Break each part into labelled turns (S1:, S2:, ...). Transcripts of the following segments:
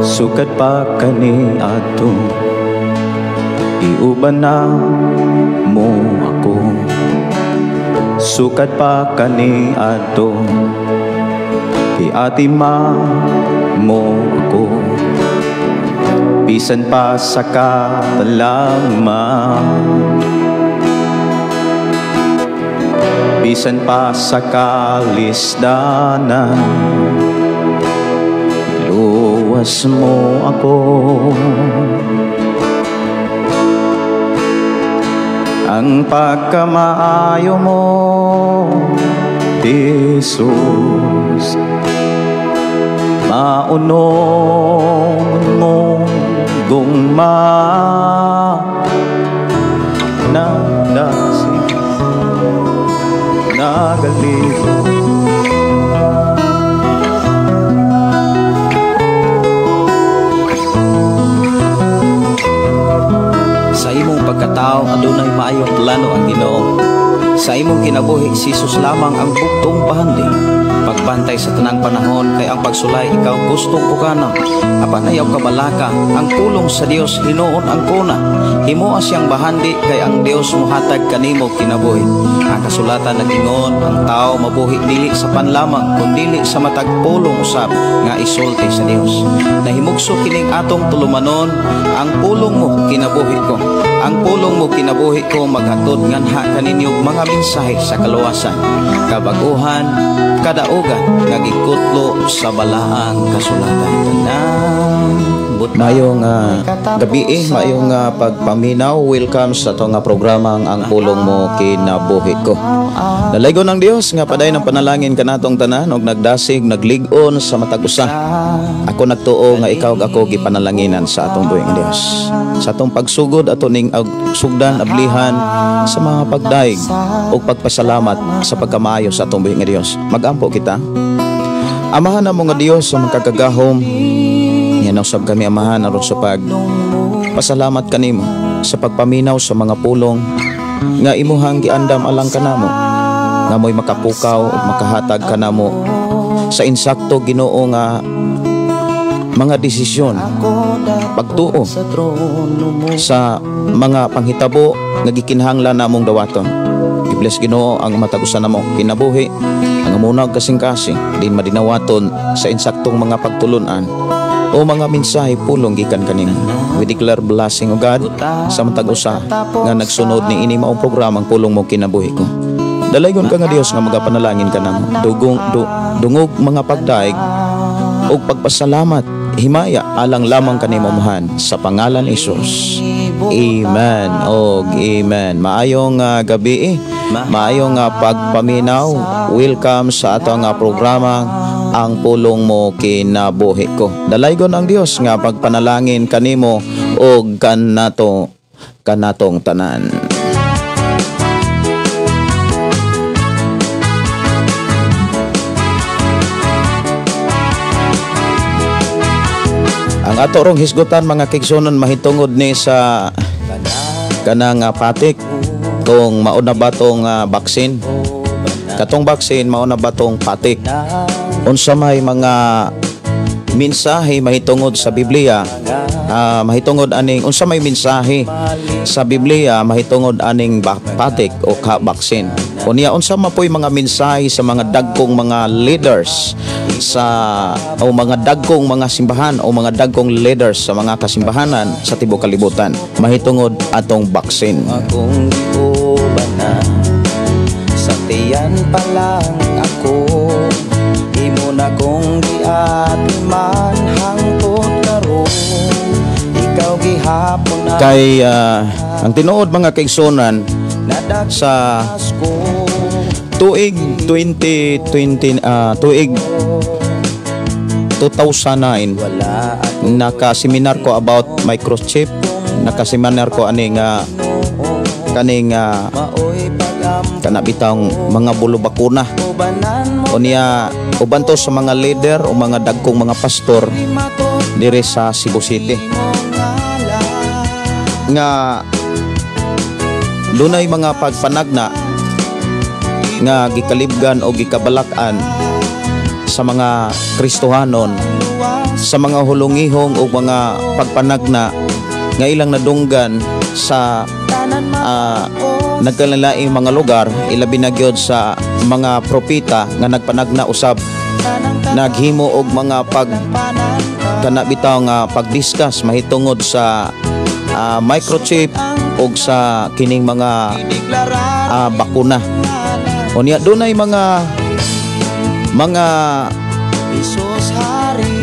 S1: Sukad pa kaniadto, giuban na mo ako. Sukad pa kaniadto, giatiman mo ako. Bisan pa sa katalagman, bisan pa sa kalisdanan, luwas mo ako. Ang pagkamaayo mo, Jesus, maunong mo gugma nagdasig nagalibot.
S2: Sa imong pagkatao adunay maayong plano ang Ginoo. Sa imong kinabuhi si Jesus lamang ang bugtong bahandi. Pagbantay sa tanang panahon kay ang pagsulay ikaw gustong pukana. Apan ayaw kabalaka ang pulong sa Dios hinuon ang kuna. Himoa siyang bahandi kay ang Dios mohatag kanimo kinabuhi. Ang kasulatan nag-ingon ang tao mabuhi dili sa panlamang kundili sa matag pulong usab nga isulti sa Dios. Nahimugso kining atong tulumanon, ang pulong mo kinabuhi ko. Ang pulong mo kinabuhi ko maghatod nganha kaninyo mga mensahe sa kaluwasan, kabaguhan, kadaugan nga gikutlo sa balaang kasulatan.
S3: Mayong gabi, mayong pagpaminaw. Welcome sa atong programang Ang Pulong Mo Kinabuhi Ko. Dalaygon ang Dios nga padayon ang panalangin kanatong tanan og nagdasig naglig-on sa matag usa. Ako nagtuo nga ikaw ug ako gipanalanginan sa atong buhi nga Dios. Sa atong pagsugod ato ning sugdan ablihan sa mga pagdaig ug pagpasalamat sa pagkamaayo sa atong buhi nga Dios. Magampo kita. Amahan namo nga Dios sa makagagahom. Yan usab kami amahan aron sa pagpasalamat kanimo sa pagpaminaw sa mga pulong nga imuhang giandam alang kanamo, nga mo'y makapukaw ug makahatag kanamo sa insakto Ginoo nga mga desisyon, pagtuo sa mga panghitabo nga gikinahanglan namong dawaton. I-bless Ginoo ang matag usa namo kinabuhi, ang amunag kasing-kasing din madinawaton sa insaktong mga pagtulunan o mga mensahe pulong gikan kanimo. We declare blessing o God sa matag usa nga nagsunod ni ini maong programang Pulong Mo Kinabuhi Ko. Dalaygon ka nga Dios nga magapanalangin ka namo. Dungog mga pagdaig og pagpasalamat, himaya alang lamang kanimo Amahan sa pangalan ni Jesus. Amen og amen. Maayong gabi, maayong pagpaminaw. Welcome sa atong programa Ang Pulong Mo Kinabuhi Ko. Dalaygon ang Dios nga pagpanalangin kanimo og kanato kanatong tanan. Ang ato rong hisgutan mga kaigsuonan mahitungod ni sa kanang patik kung mauna ba tong vaccine. Katong vaccine mauna ba tong patik? Unsa may mga mensahe mahitungod sa Biblia, mahitungod aning unsa may mensahe sa Biblia mahitungod aning patik o ka vaccine. Unya unsa mapoy mga mensahe sa mga dagkong mga leaders sa o mga dagkong mga simbahan o mga dagkong leaders sa mga kasimbahanan sa tibuok kalibutan mahitungod atong vaccine.
S2: Akong giuban na sa tiyan pa lang ako, imo na kong giatiman hangtod karon, ikaw gihapon na.
S3: Kay ang tinuod mga kaigsuonan sa tuig 2020, tuig 2009 nakaseminar ko about microchip, nakaseminar ko aning kaning kana bitang mga bulo bakuna. Unya uban to sa mga leader o mga dagkong mga pastor diri sa Cebu City nga dunay mga pagpanagna nga gikalibgan o gikabalak-an sa mga Kristohanon sa mga hulungihong o mga pagpanagna nga ilang nadunggan sa nagkalalaing mga lugar, ilabi na gyud sa mga propeta nga nagpanagna usab, naghimo og mga pag kana bitaw nga pag-discuss mahitungod sa microchip og sa kining mga bakuna. Unya dunay mga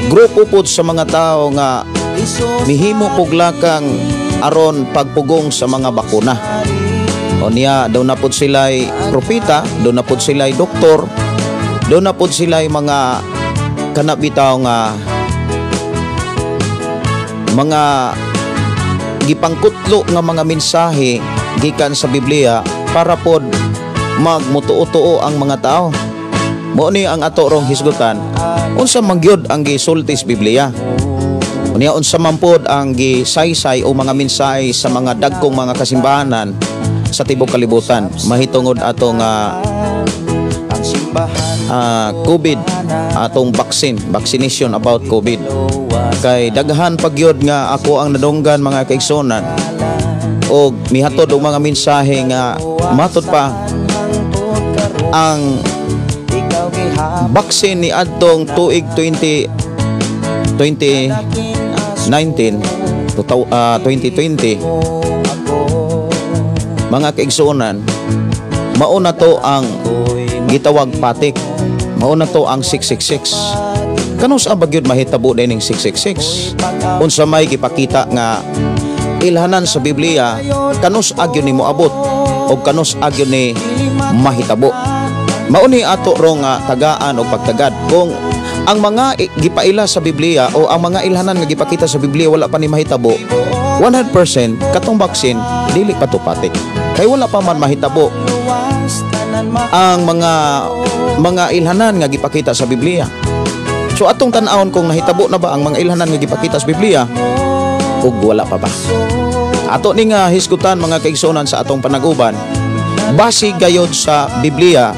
S3: grupo pod sa mga tao nga mihimo pog lakang aron pagpugong sa mga bakuna. Unya daw na pod sila'y propeta, daw na pod sila'y doktor, daw na pod sila'y mga kana bitaw nga mga gipangkutlo nga mga mensahe gikan sa Biblia para pod magmutuo-tuo ang mga tao. Mao ni ang ato rong hisgutan, unsa man gyud ang gisulti sa Biblia. Unya unsa man pod ang gisaysay o mga mensahe sa mga dagkong mga kasimbahanan sa tibuok kalibutan mahitungod atong COVID, atong vaccination about COVID. Kay daghan pa gyud nga ako ang nadunggan, mga kaigsunan, og mihatod og mga mensahe nga matod pa ang vaccine ni adtong tuig 20 2019 to 2020, mga kaigsuonan, mao na to ang gitawag patik, mao na to ang 666. Kanus-a ba gyud mahitabo dining 666? Unsa may gipakita nga ilhanan sa Biblia, kanus-a gyud ni moabot o kanus-a gyud ni mahitabo? Mao ni ato rong tagaan og pagtagad kung ang mga gipaila sa Biblia o ang mga ilhanan nga gipakita sa Biblia wala pa ni mahitabo. 100% katong vaccine dili pa to patik kay wala pa man mahitabo ang mga ilhanan nga gipakita sa Biblia. So atong tan-awon kung nahitabo na ba ang mga ilhanan nga gipakita sa Biblia ug wala pa ba. Ato ni nga hisgutan, mga kaigsuonan, sa atong panaguban, base gayod sa Biblia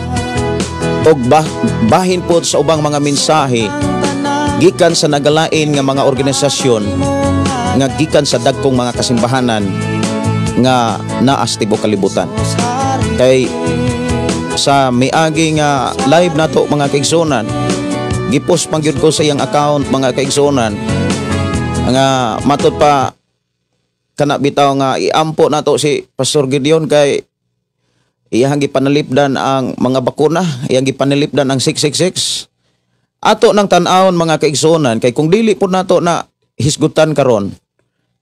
S3: og bahin pod sa ubang mga mensahe gikan sa nagalain nga mga organisasyon nga gikan sa dagkong mga kasimbahanan nga naa sa tibuok kalibutan. Kay sa miagi nga live nato, mga kaigsuonan, gipost man gyud ko sa iyang account, mga kaigsuonan, nga matod pa kana bitaw nga iampo nato si Pastor Gideon kay iyang gipanalipdan ang mga bakuna, iyang gipanalipdan ang 666. Ato nang tan-awon, mga kaigsuonan, kay kung dili po nato na hisgutan karon,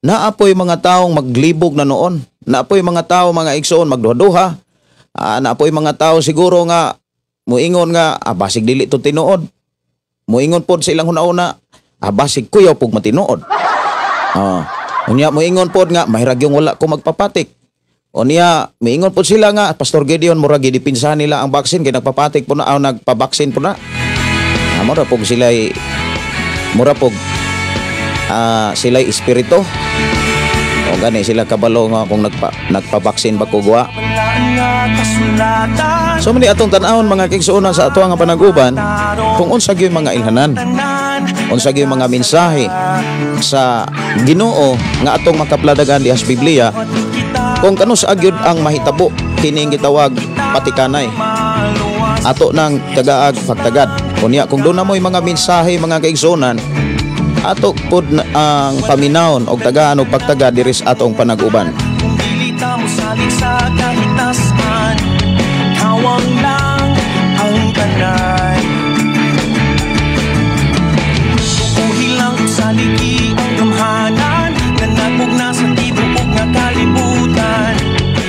S3: naapoy mga taong maglibog na noon. Naapoy mga tao, mga igsoon, magduha-duha. Naapoy mga tao siguro nga muingon nga basig dili to tinuod. Muingon pod sa ilang huna-huna, basig kuyaw pug matinuod. Unya muingon pod nga mahirag yung wala ko magpapatik. Unya miingon pod sila nga Pastor Gideon murag gidipinsahan nila ang vaccine kay nagpapatik po na o nagpa-vaccine po na. Mura pog sila mura pog sila'y espiritu. O gani sila kabalo nga kung nagpa-vaccine ba ko guwa. So mani atong tan-awon, mga kaigsuonan, sa ato nga panaguban kung unsa gyud mga ilhanan, unsa gyud mga mensahe sa Ginoo nga atong makapladagan diha sa Biblia kung kanus-a gyud ang mahitabo kining gitawag patikanay. Ato nang tagaag pagtagad. Unya kung doon na mo'y mga mensahe, mga kaigsuonan, ato pod ang paminawon og tagaan og pagtagad diri sa atong panaguban.
S4: Kung dili ta mosalig sa kahitasan, Kawang lang ang kanay. Tukuhi lang kung saligi ang gamhanan nga nagmugna sa tibuok nga kalibutan.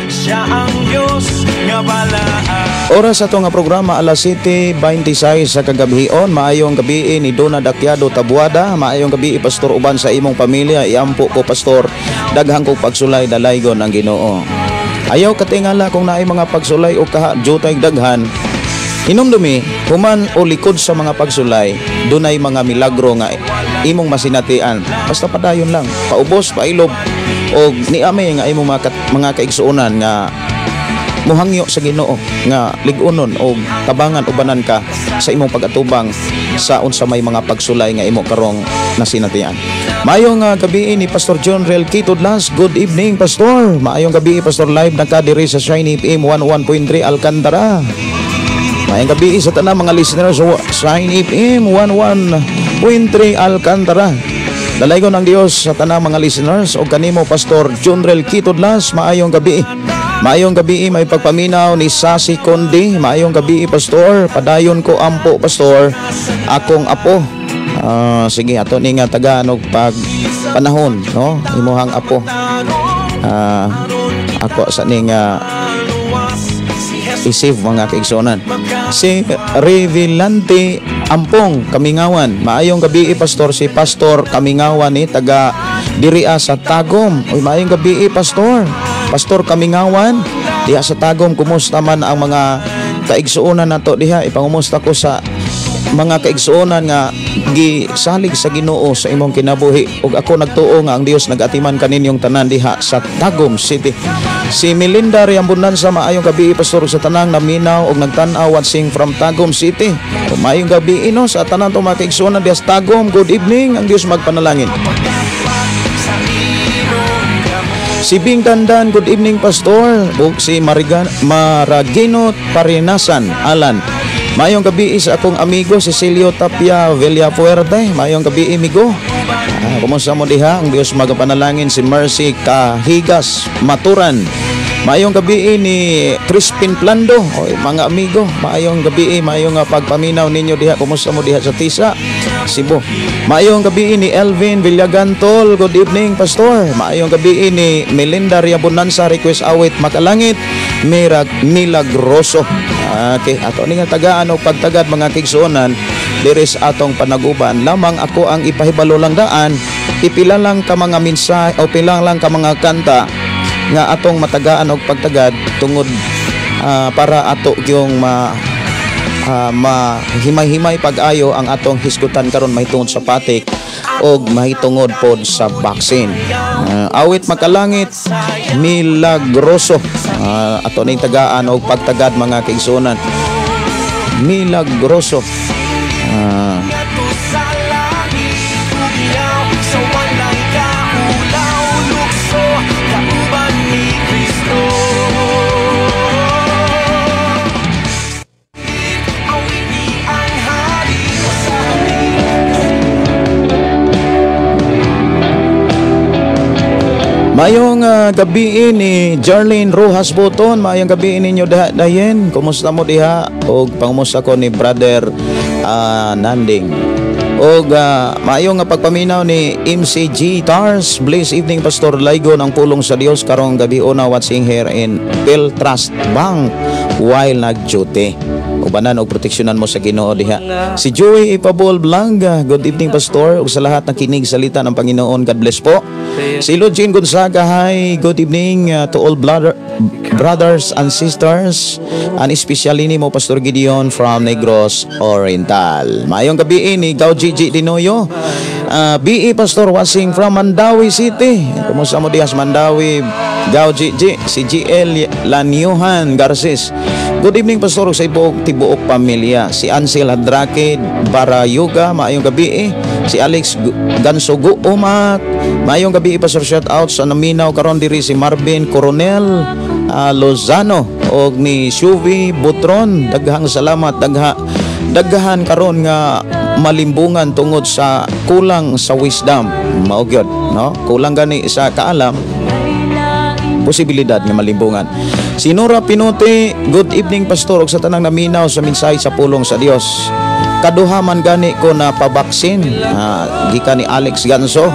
S4: Siya ang Diyos nga balaan.
S3: Oras ato nga programa, alas 7:26 sa kagabhion. Maayong gabi ni Dona Dakyado Tabuada. Maayong gabi, Pastor, uban sa imong pamilya. Iampo ko, Pastor. Daghang kog pagsulay, dalaygon ang Ginoo. Ayaw katingala kung naay mga pagsulay o kaha jutay daghan. Hinumdumi, human o likod sa mga pagsulay, dunay mga milagro nga imong masinatian. Basta padayon lang, paubos, pailob, o niami nga imong mga kaigsuonan nga muhangyo sa Ginoo nga lig-unon o tabangan ubanan ka sa imong pag-atubang sa unsa may mga pagsulay nga imo karong nasinatian. Maayong gabi ni Pastor John Real Kitudlas. Good evening, Pastor. Maayong gabi, Pastor, live na ka diri sa Shiny FM 11.3 Alcantara. Maayong gabi sa tanang mga listeners sa Shiny FM 11.3 Alcantara. Dalaygon ang Dios sa tanang mga listeners o kanimo, Pastor John Rel Kitudlas, maayong gabi. Maayong gabi, may pagpaminaw ni Sasi Kondi. Maayong gabi, Pastor. Padayon ko ampo, Pastor. Akong apo. Sige, ato ni nga tagaan og pag panahon, no? Imuhang apo. Ako sa ni nga i-save, mga kaigsuonan. Si Revilante Ampong Kamingawan. Maayong gabi, Pastor. Si Pastor Kamingawan ni taga diria sa Tagum. Uy, maayong gabi, Pastor. Pastor Kamingawan diha sa Tagum, kumusta man ang mga kaigsuonan nato diha? Ipangumusta ko sa mga kaigsuonan nga gisalig sa Ginoo sa imong kinabuhi ug ako nagtuo nga ang Dios nagatiman kaninyong tanan diha sa Tagum City. Si Melinda Riambundansa, maayong gabi, Pastor, sa tanang naminaw ug nagtan-aw, watching from Tagum City. O, maayong gabi no sa tanan to mga kaigsuonan diha sa Tagum. Good evening, ang Dios magpanalangin. Si Bing Dandan, good evening, Pastor. Ug si Marigan, Maragino Parinasan, Alan. Maayong gabi sa akong amigo Cecilio Tapia Villafuerte. Maayong gabi, amigo. Kumusta mo diha? Ang Dios magapanalangin. Si Mercy Kahigas Maturan. Maayong gabi ni Crispin Plando. Oy, mga amigo, maayong gabi, maayong pagpaminaw ninyo diha. Kumusta mo diha sa Tisa, Cebu? Maayong gabi ni Elvin Villagantol. Good evening, Pastor. Maayong gabi ni Melinda Riabonanza, request awit Makalangit, Mirag Milagroso. Okay, ato ni nga tagaan og pagtagad, mga kaigsuonan, diri sa atong panaguban. Lamang ako ang ipahibalo lang daan, pipila lang ka mga mensahe o pila lang ka mga kanta nga atong matagaan og pagtagad tungod para ato yung mahimay-himay pag-ayo ang atong hisgutan karon mahitungod sa patik og mahitungod pod sa vaccine. Awit Makalangit, Milagroso. Ato ning tagaan og pagtagad, mga kaigsuonan. Milagroso.
S4: Sa langit, ugiyaw sa walay kaulaw, lukso kauban ni Kristo. Awiti ang hari sa
S3: Maayong gabi ni Jarlene Rojas Boton, maayong gabi ninyo diha dayen. Kumusta mo diha? Og pangumusta ko ni Brother Nanding. Og maayong nga pagpaminaw ni MCG Tars. Bless evening, Pastor Laigo ng pulong sa Dios karong gabi una, watching here in Phil Trust Bank while nag-duty. Ubanan og proteksyonan mo sa Ginoo diha. Si Joey Ipabol Blanga, good evening, Pastor, ug sa lahat ng kinig salita ng Panginoon, God bless po. Si Lugin Gonzaga, hi, good evening to all brothers and sisters, and especially ni mo, Pastor Gideon, from Negros Oriental. Maayong gabi ni Gao Gigi Dinoyo. BE Pastor, watching from Mandaue City. Kumusta mo diha sa Mandaue, Gao Gigi? Si GL Lanyuhan Garces. Good evening, Pastor, sa ibok tibuok pamilya. Si Ansel Hadrake Barayuga, maayong gabi eh. Si Alex Gansogo Umat. Maayong gabi, Pastor, shout out sa naminaw karon diri, si Marvin Coronel Lozano og ni Shuvi Butron. Daghang salamat, daghan karon nga malimbungan tungod sa kulang sa wisdom. Mao gyud, no? Kulang gani sa kaalam, posibilidad nga malimbungan. Si Nora Pinote, good evening, Pastor, ug sa tanang naminaw sa mensahe sa pulong sa Dios. Kaduha man gani ko na pabaksin, gikan ni Alex Ganso.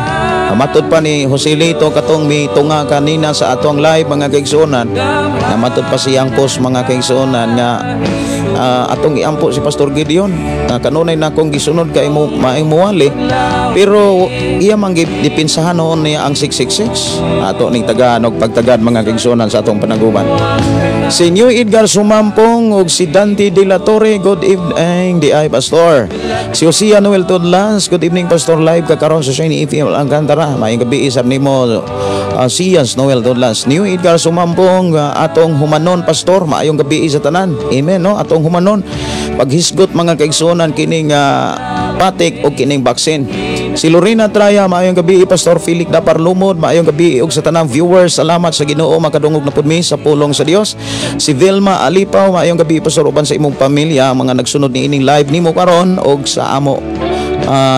S3: Matod pa ni Joselito katong mitunga kanina sa atong live, mga kaigsuonan. Namatod pa siyang post, mga kaigsuonan, nga atong iampo si Pastor Gideon. Kanunay na akong gisunod kay mo maayong muwali. Pero iya man dipinsahan noon niya ang 666. Ato ning tagaan og pagtagad, mga kaigsuonan, sa atong panaguban. Si New Edgar Sumampong ug si Dante De La Torre, good evening di ay, Pastor. Si Jose Noel Tudlas, good evening, Pastor, live ka karon sa Shiny FM Alcantara. Maayong gabi isab nimo, Sias Noel Tudlas. New Edgar Sumampong, atong humanon, Pastor, maayong gabi sa tanan. Amen, no, atong humanon. Paghisgot, mga kaigsuonan, kining patik og kining vaccine. Si Lorena Traya, maayong gabi, Pastor Felix Dapar Lumod, maayong gabi og sa tanang viewers. Salamat sa Ginoo, makadungog na pud mi sa pulong sa Dios. Si Vilma Alipaw, maayong gabi, Pastor, uban sa imong pamilya, mga nagsunod ni ining live nimo karon og sa amo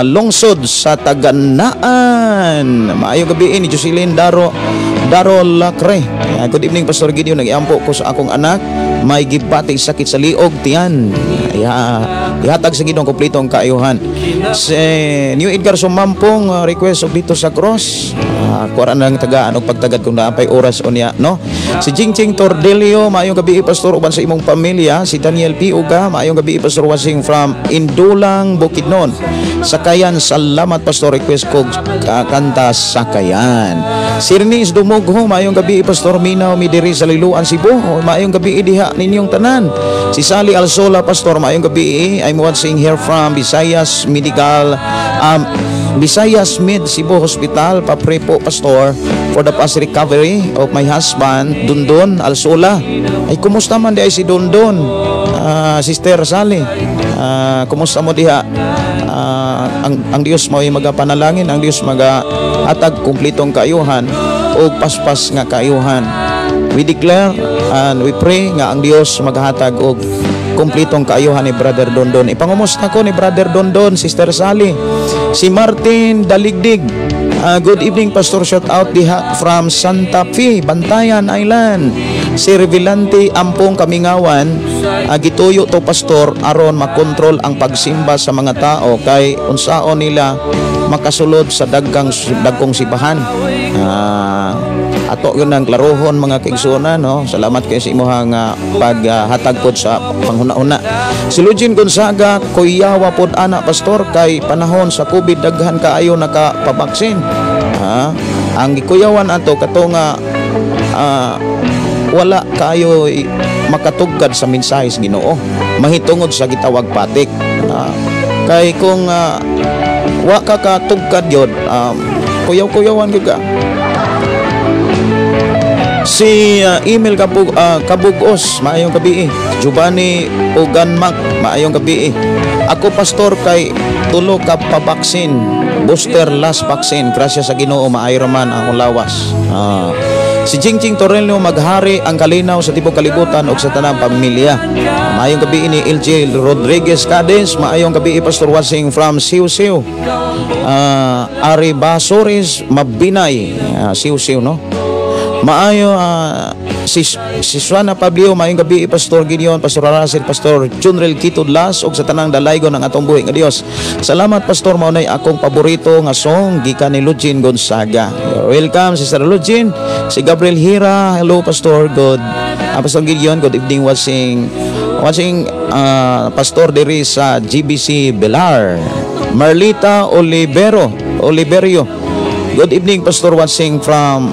S3: lungsod sa Taganaan. Maayong gabi ni Jocelyn Daro Daro Lacre. Good evening, Pastor Gideon, nag-iampo ko sa akong anak, may gibati sakit sa liog tiyan. Ihatag sa Ginoo kompletong kaayuhan. Si New Edgar Sumampong, request og "Dito sa Cross". Kuan lang tagaan og pagtagad kung naa pay oras unya, no. Si Jingching Tordelio, maayong gabi, Pastor, uban sa imong pamilya. Si Daniel P. Uga, maayong gabi, Pastor, watching from Indulang, Bukidnon. "Sakayan, salamat, Pastor, request ko kanta "Sakayan". Si Renis Dumugho, maayong gabi, Pastor, minaw mi diri sa Liloan, Cebu. Maayong gabi diha ninyong tanan. Si Sally Alsola, Pastor, maayong gabi. I'm watching here from Visayas Medical Visayas Med Cebu Hospital. Pa-pray po, Pastor, for the fast recovery of my husband, Dundon Alsola. Ay, kumusta man di ay si Dundon? Sister Sally, kumusta mo diha? Ang Dios mo ay magapanalangin, ang Dios magahatag kumplitong kaayuhan o paspas nga kaayuhan. We declare and we pray nga ang Dios maghatag og kumplitong kaayuhan ni Brother Dondon. Ipangumusta ko ni Brother Dondon, Sister Sally. Si Martin Daligdig. Good evening, Pastor, shout out diha from Santa Fe, Bantayan Island. Si Revelante Ampong Kamingawan, gituyo to, Pastor, aron makontrol ang pagsimba sa mga tao kay unsaon nila makasulod sa dagkang dagkong simbahan. Ato yun ang klarohon, mga kaigsuonan, no. Salamat kay sa imuhang paghatag pod sa panghuna-huna. Si Lugin Gonzaga, kuyawa pod ana, Pastor, kay panahon sa COVID daghan kaayo nakapabaksin. Ha? Ang gikuyawan ato kato nga wala kaayo makatugkad sa mensahe sa Ginoo mahitungod sa gitawag patik. Kay kung wa ka katugkad yun, kuyaw-kuyawan gyud ka. Si Emil Kabugos, maayong gabi. Giovanni Uganmak, maayong gabi. Ako, Pastor, kay tulo ka pabaksin, booster last vaccine. Grasya sa Ginoo, maayo raman ang akong lawas. Si Jingjing Torello, maghari ang kalinaw sa tibok kalibutan ug sa tanang pamilya. Maayong gabi ni LJ Rodriguez Cadiz, maayong gabi, Pastor, watching from Siu Siu. Ari Basores Mabinay, Siu Siu, no? Maayo si Suana Pablio, maayong gabi, Pastor Gideon, Pastor Russell, Pastor Junrel Kitudlas ug sa tanang dalaygon ng atong buhi nga Dios. Salamat, Pastor, mao nay akong paborito nga song gikan ni Lugin Gonzaga. You're welcome, Sister Lugin. Si Gabriel Hira, hello, Pastor, good. Pastor Gideon, good evening, watching watching Pastor diri sa GBC Belar. Marlita Olivero, Oliverio. Good evening, Pastor, watching from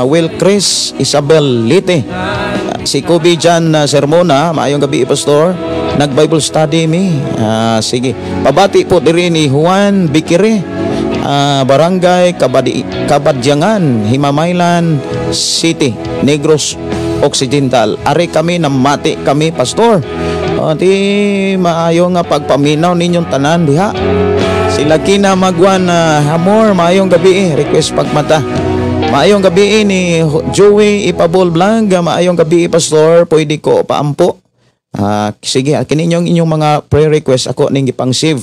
S3: Will Chris Isabel Lite. Si Kobe Jan Sermona, maayong gabi, Pastor. Nag-Bible study mi. Sige. Pabati po diri ni Juan Bikire. Barangay Kabadyangan, Himamaylan City, Negros Occidental. Ari kami, namati kami, Pastor. Di maayo nga pagpaminaw ninyong tanan diha. Sila Kina Magwan Hamor, maayong gabi, request "Pagmata". Maayong gabi ni Joey Ipabol Blanc, maayong gabi, Pastor, pwede ko paampo. Sige, kini inyong inyong mga prayer request ako ning gipang-save.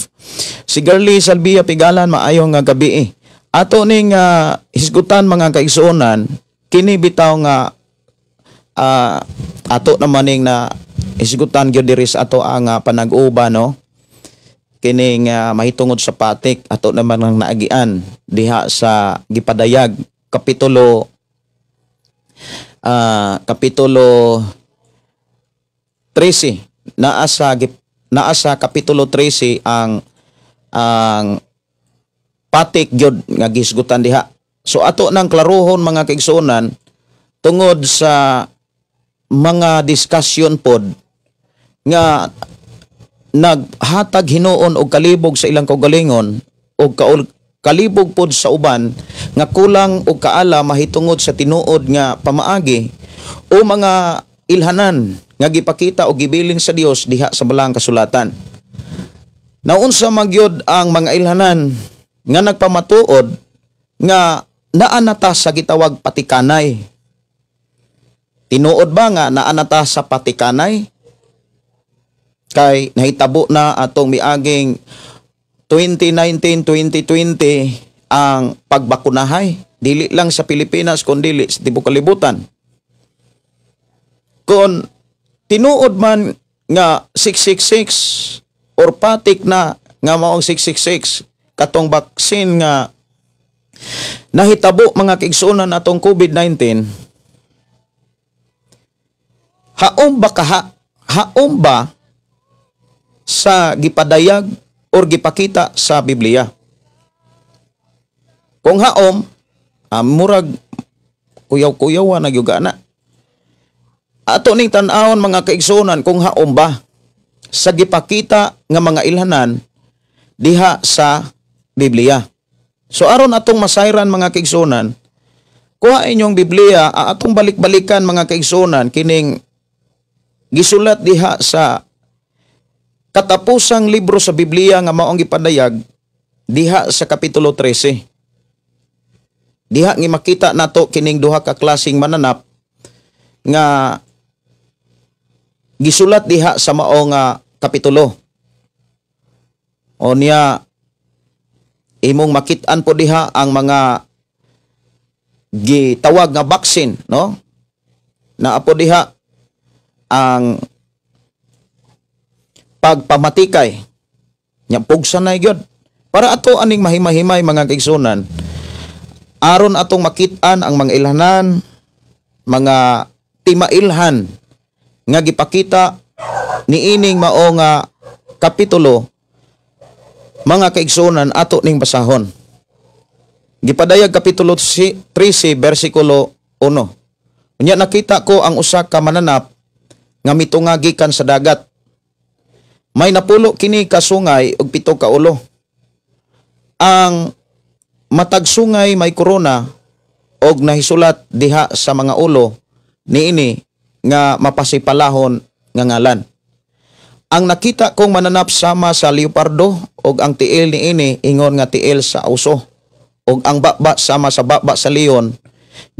S3: Si Girlie Salvia Pigalan, maayong gabi. Ato ning hisgutan, mga kaigsuonan, kini bitaw nga ato naman ning na hisgutan gyud diri sa ato ang panag-uba, no, kining mahitungod sa patik. Ato naman ang naagian diha sa gipadayag kapitulo 13. Naa sa kapitulo 13 ang patik gyud nga gisgutan diha. So ato nang klarohon, mga kaigsuonan, tungod sa mga discussion pod nga naghatag hinuon og kalibog sa ilang kaugalingon og kalibog pod sa uban nga kulang og kaala mahitungod sa tinuod nga pamaagi o mga ilhanan nga gipakita o gibilin sa Dios diha sa balang kasulatan. Naunsa magyod ang mga ilhanan nga nagpamatuod nga naa na ta sa gitawag patikanay? Tinuod ba nga naa na ta sa patikanay? Kay nahitabo na atong miaging 2019-2020 ang pagbakunahay, dili lang sa Pilipinas kundi sa tibuok kalibutan. Kung tinuod man nga 666 or patik na nga maong 666 katong vaccine nga nahitabo, mga kaigsuonan, atong COVID-19, haom ba kaha, haom ba sa gipadayag or gipakita sa Biblia? Kung haom, murag kuyaw-kuyaw na gyud na. Ato ning tan-awon, mga kaigsuonan, kung haom ba sa gipakita nga mga ilhanan diha sa Biblia. So aron atong masayran, mga kaigsuonan, kuha inyong Biblia, atong balik-balikan, mga kaigsuonan, kining gisulat diha sa katapusang libro sa Biblia nga maong gipadayag diha sa kapitulo 13. Diha nga makita nato kining duha ka klaseng mananap nga gisulat diha sa mao nga kapitulo. O niya imong makit-an po diha ang mga gitawag nga vaccine, no? Naa po diha ang pagpamatikay. Nya pugsa na gyud. Para ato aning mahimay-himay, mga kaigsuonan, aron atong makit-an ang mga ilhanan, mga timailhan nga gipakita niining mao nga kapitulo, mga kaigsuonan, ato ning basahon. Gipadayag kapitulo 13 bersikulo 1. Unya nakita ko ang usa ka mananap nga mitunga gikan sa dagat. May 10 kini ka sungay ug 7 ka ulo. Ang matag sungay may korona og nahisulat diha sa mga ulo niini nga mapasipalahon nga ngalan. Ang nakita kong mananap sama sa leopardo, ug ang tiil niini ingon nga tiil sa uso, ug ang baba sama sa baba sa leon.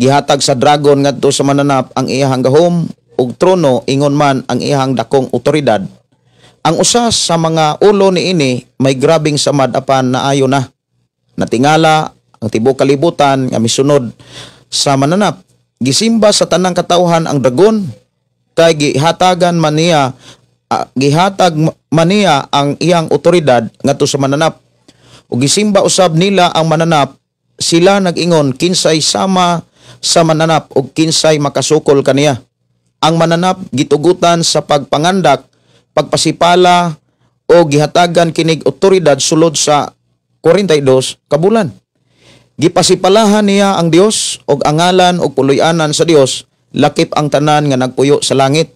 S3: Gihatag sa dragon ngadto sa mananap ang iyahang gahom ug trono, ingon man ang iyahang dakong otoridad. Ang usa sa mga ulo niini may grabeng samad apan naayo na. Natingala ang tibuok kalibutan nga misunod sa mananap. Gisimba sa tanang katawhan ang dragon kay gihatag man niya ang iyang otoridad ngadto sa mananap. Ug gisimba usab nila ang mananap. Sila nag-ingon, "Kinsay sama sa mananap ug kinsay makasukol kaniya?" Ang mananap gitugutan sa pagpangandak, pagpasipala o gihatagan kinig otoridad sulod sa 42 ka bulan. Gipasipalahan niya ang Dios og ang ngalan og puloy-anan sa Dios, lakip ang tanan nga nagpuyo sa langit.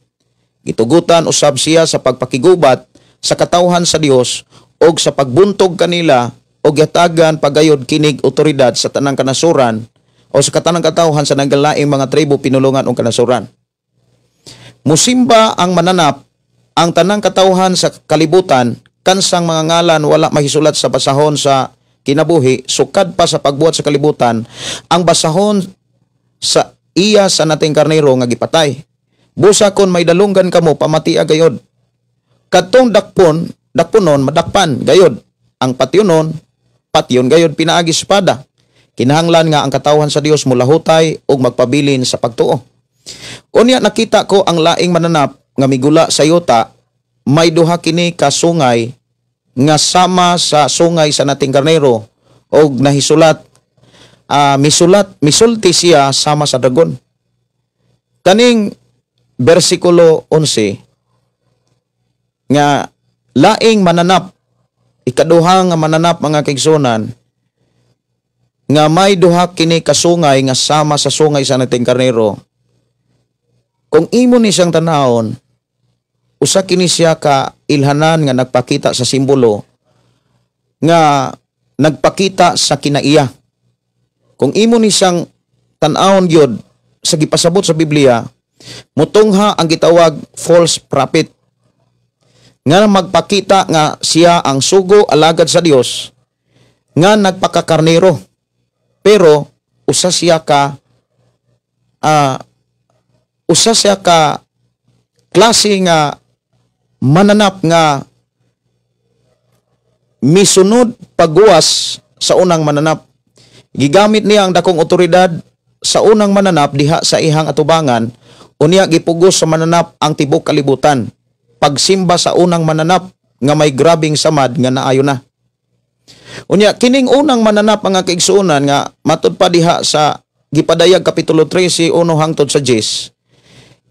S3: Gitugutan usab siya sa pagpakigubat sa katawhan sa Dios og sa pagbuntog kanila, og gihatagan pagayod kinig otoridad sa tanang kanasuran o sa katanang katawhan sa nagalaing mga tribo, pinulungan og kanasuran. Musimba ang mananap ang tanang katawhan sa kalibutan kansang mga ngalan wala mahisulat sa basahon sa kinabuhi sukad pa sa pagbuhat sa kalibutan, ang basahon sa iya sa nating karnero nga gipatay. Busa kon may dalunggan kamo, pamatia gayod. Kadtong dakpon, dakponon, madakpan gayod. Ang patyonon, patyon gayod pinaagi sa espada. Kinahanglan nga ang katawhan sa Dios mulahutay ug magpabilin sa pagtuo. Unya nakita ko ang laing mananap nga migula sa yuta, may duha kini ka sungay nga sama sa sungay sa nating karnero og nahisulat, misulat, misulti siya sama sa dragon. Kaning bersikulo 11 nga laing mananap, ikaduha nga mananap, mga kaigsuonan, nga may duha kini kasungay nga sama sa sungay sa nating karnero. Kung imo ni siyang tanawon, usa kini siya ka ilhanan nga nagpakita sa simbolo nga nagpakita sa kinaiya. Kung imo ni siyang tan-awon gyud sa gipasabot sa Biblia, mutungha ang gitawag false prophet. nga magpakita nga siya ang sugo alagad sa Dios nga nagpakakarnero, pero usa siya ka klase nga mananap nga misunod pagguwas sa unang mananap. Gigamit niya ang dakong otoridad sa unang mananap diha sa ihang atubangan, unya gipugos sa mananap ang tibok kalibutan. Pagsimba sa unang mananap nga may grabing samad nga naayo na. Unya kining unang mananap, mga kaigsuonan, nga matud pa diha sa gipadayag kapitulo 13 1 hangtod sa 10.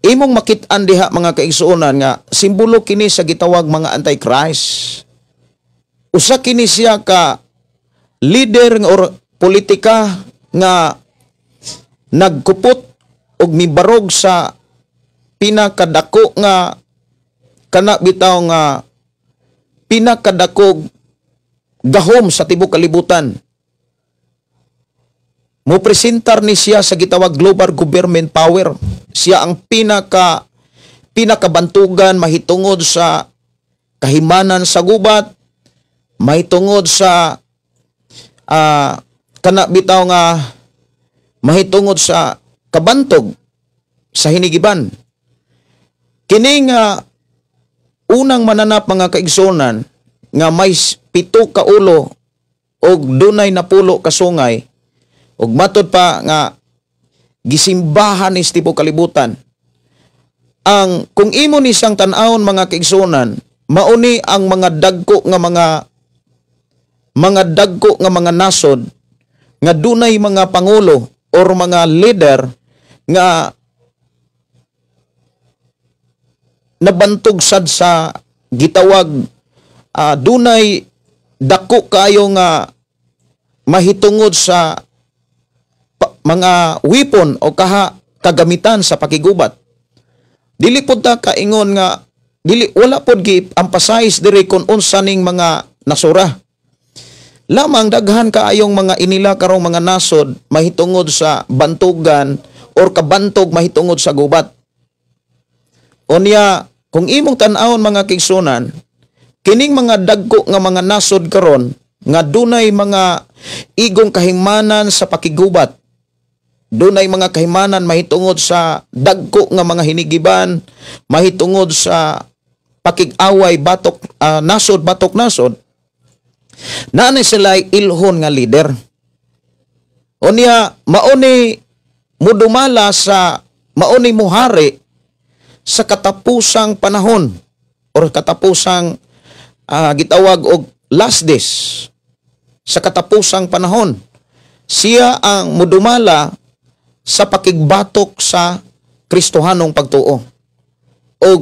S3: Imong makit-an diha, mga kaigsuonan, nga simbolo kini sa gitawag mga Antichrist. Usa kini siya ka leader nga or politika nga nagkupot og mibarog sa pinakadako nga kana bitaw nga pinakadako gahom sa tibok kalibutan. Mo presentar ni siya sa gitawag global government power. Siya ang pinakabantugan mahitungod sa kahimanan sa gubat, mahitungod sa kana bitaw nga mahitungod sa kabantog sa hinigiban. Kini nga unang mananap, mga kaigsunan, nga may 7 ka ulo og dunay 10 ka sungay ug matod pa nga gisimbahan ni tibuok kalibutan. Ang kung imo ni siyang tan-awon, mga kaigsunan, mauni ang mga dagko nga mga nasod nga dunay mga pangulo or mga leader nga nabantog sad sa gitawag dunay dako kaayo nga mahitungod sa mga weapon o kaha kagamitan sa pakigubat. Dili pud ta kaingon nga dili, wala pud gi emphasize diri kung unsa ning mga nasura. Lamang daghan kaayong mga inila karong mga nasod mahitungod sa bantugan or kabantog mahitungod sa gubat. Unya, kung imong tan-awon, mga kaigsunan, kining mga dagko nga mga nasod karon nga dunay mga igong kahimanan sa pakigubat, dunay mga kahimanan mahitungod sa dagko nga mga hinigiban, mahitungod sa pakig-away batok nasod batok nasod, naanay sila ilhon nga leader. Unya mauni mudumala sa mauni muhari sa katapusang panahon or katapusang gitawag og last days, sa katapusang panahon siya ang mudumala sa pakigbatok sa Kristohanong pagtuo og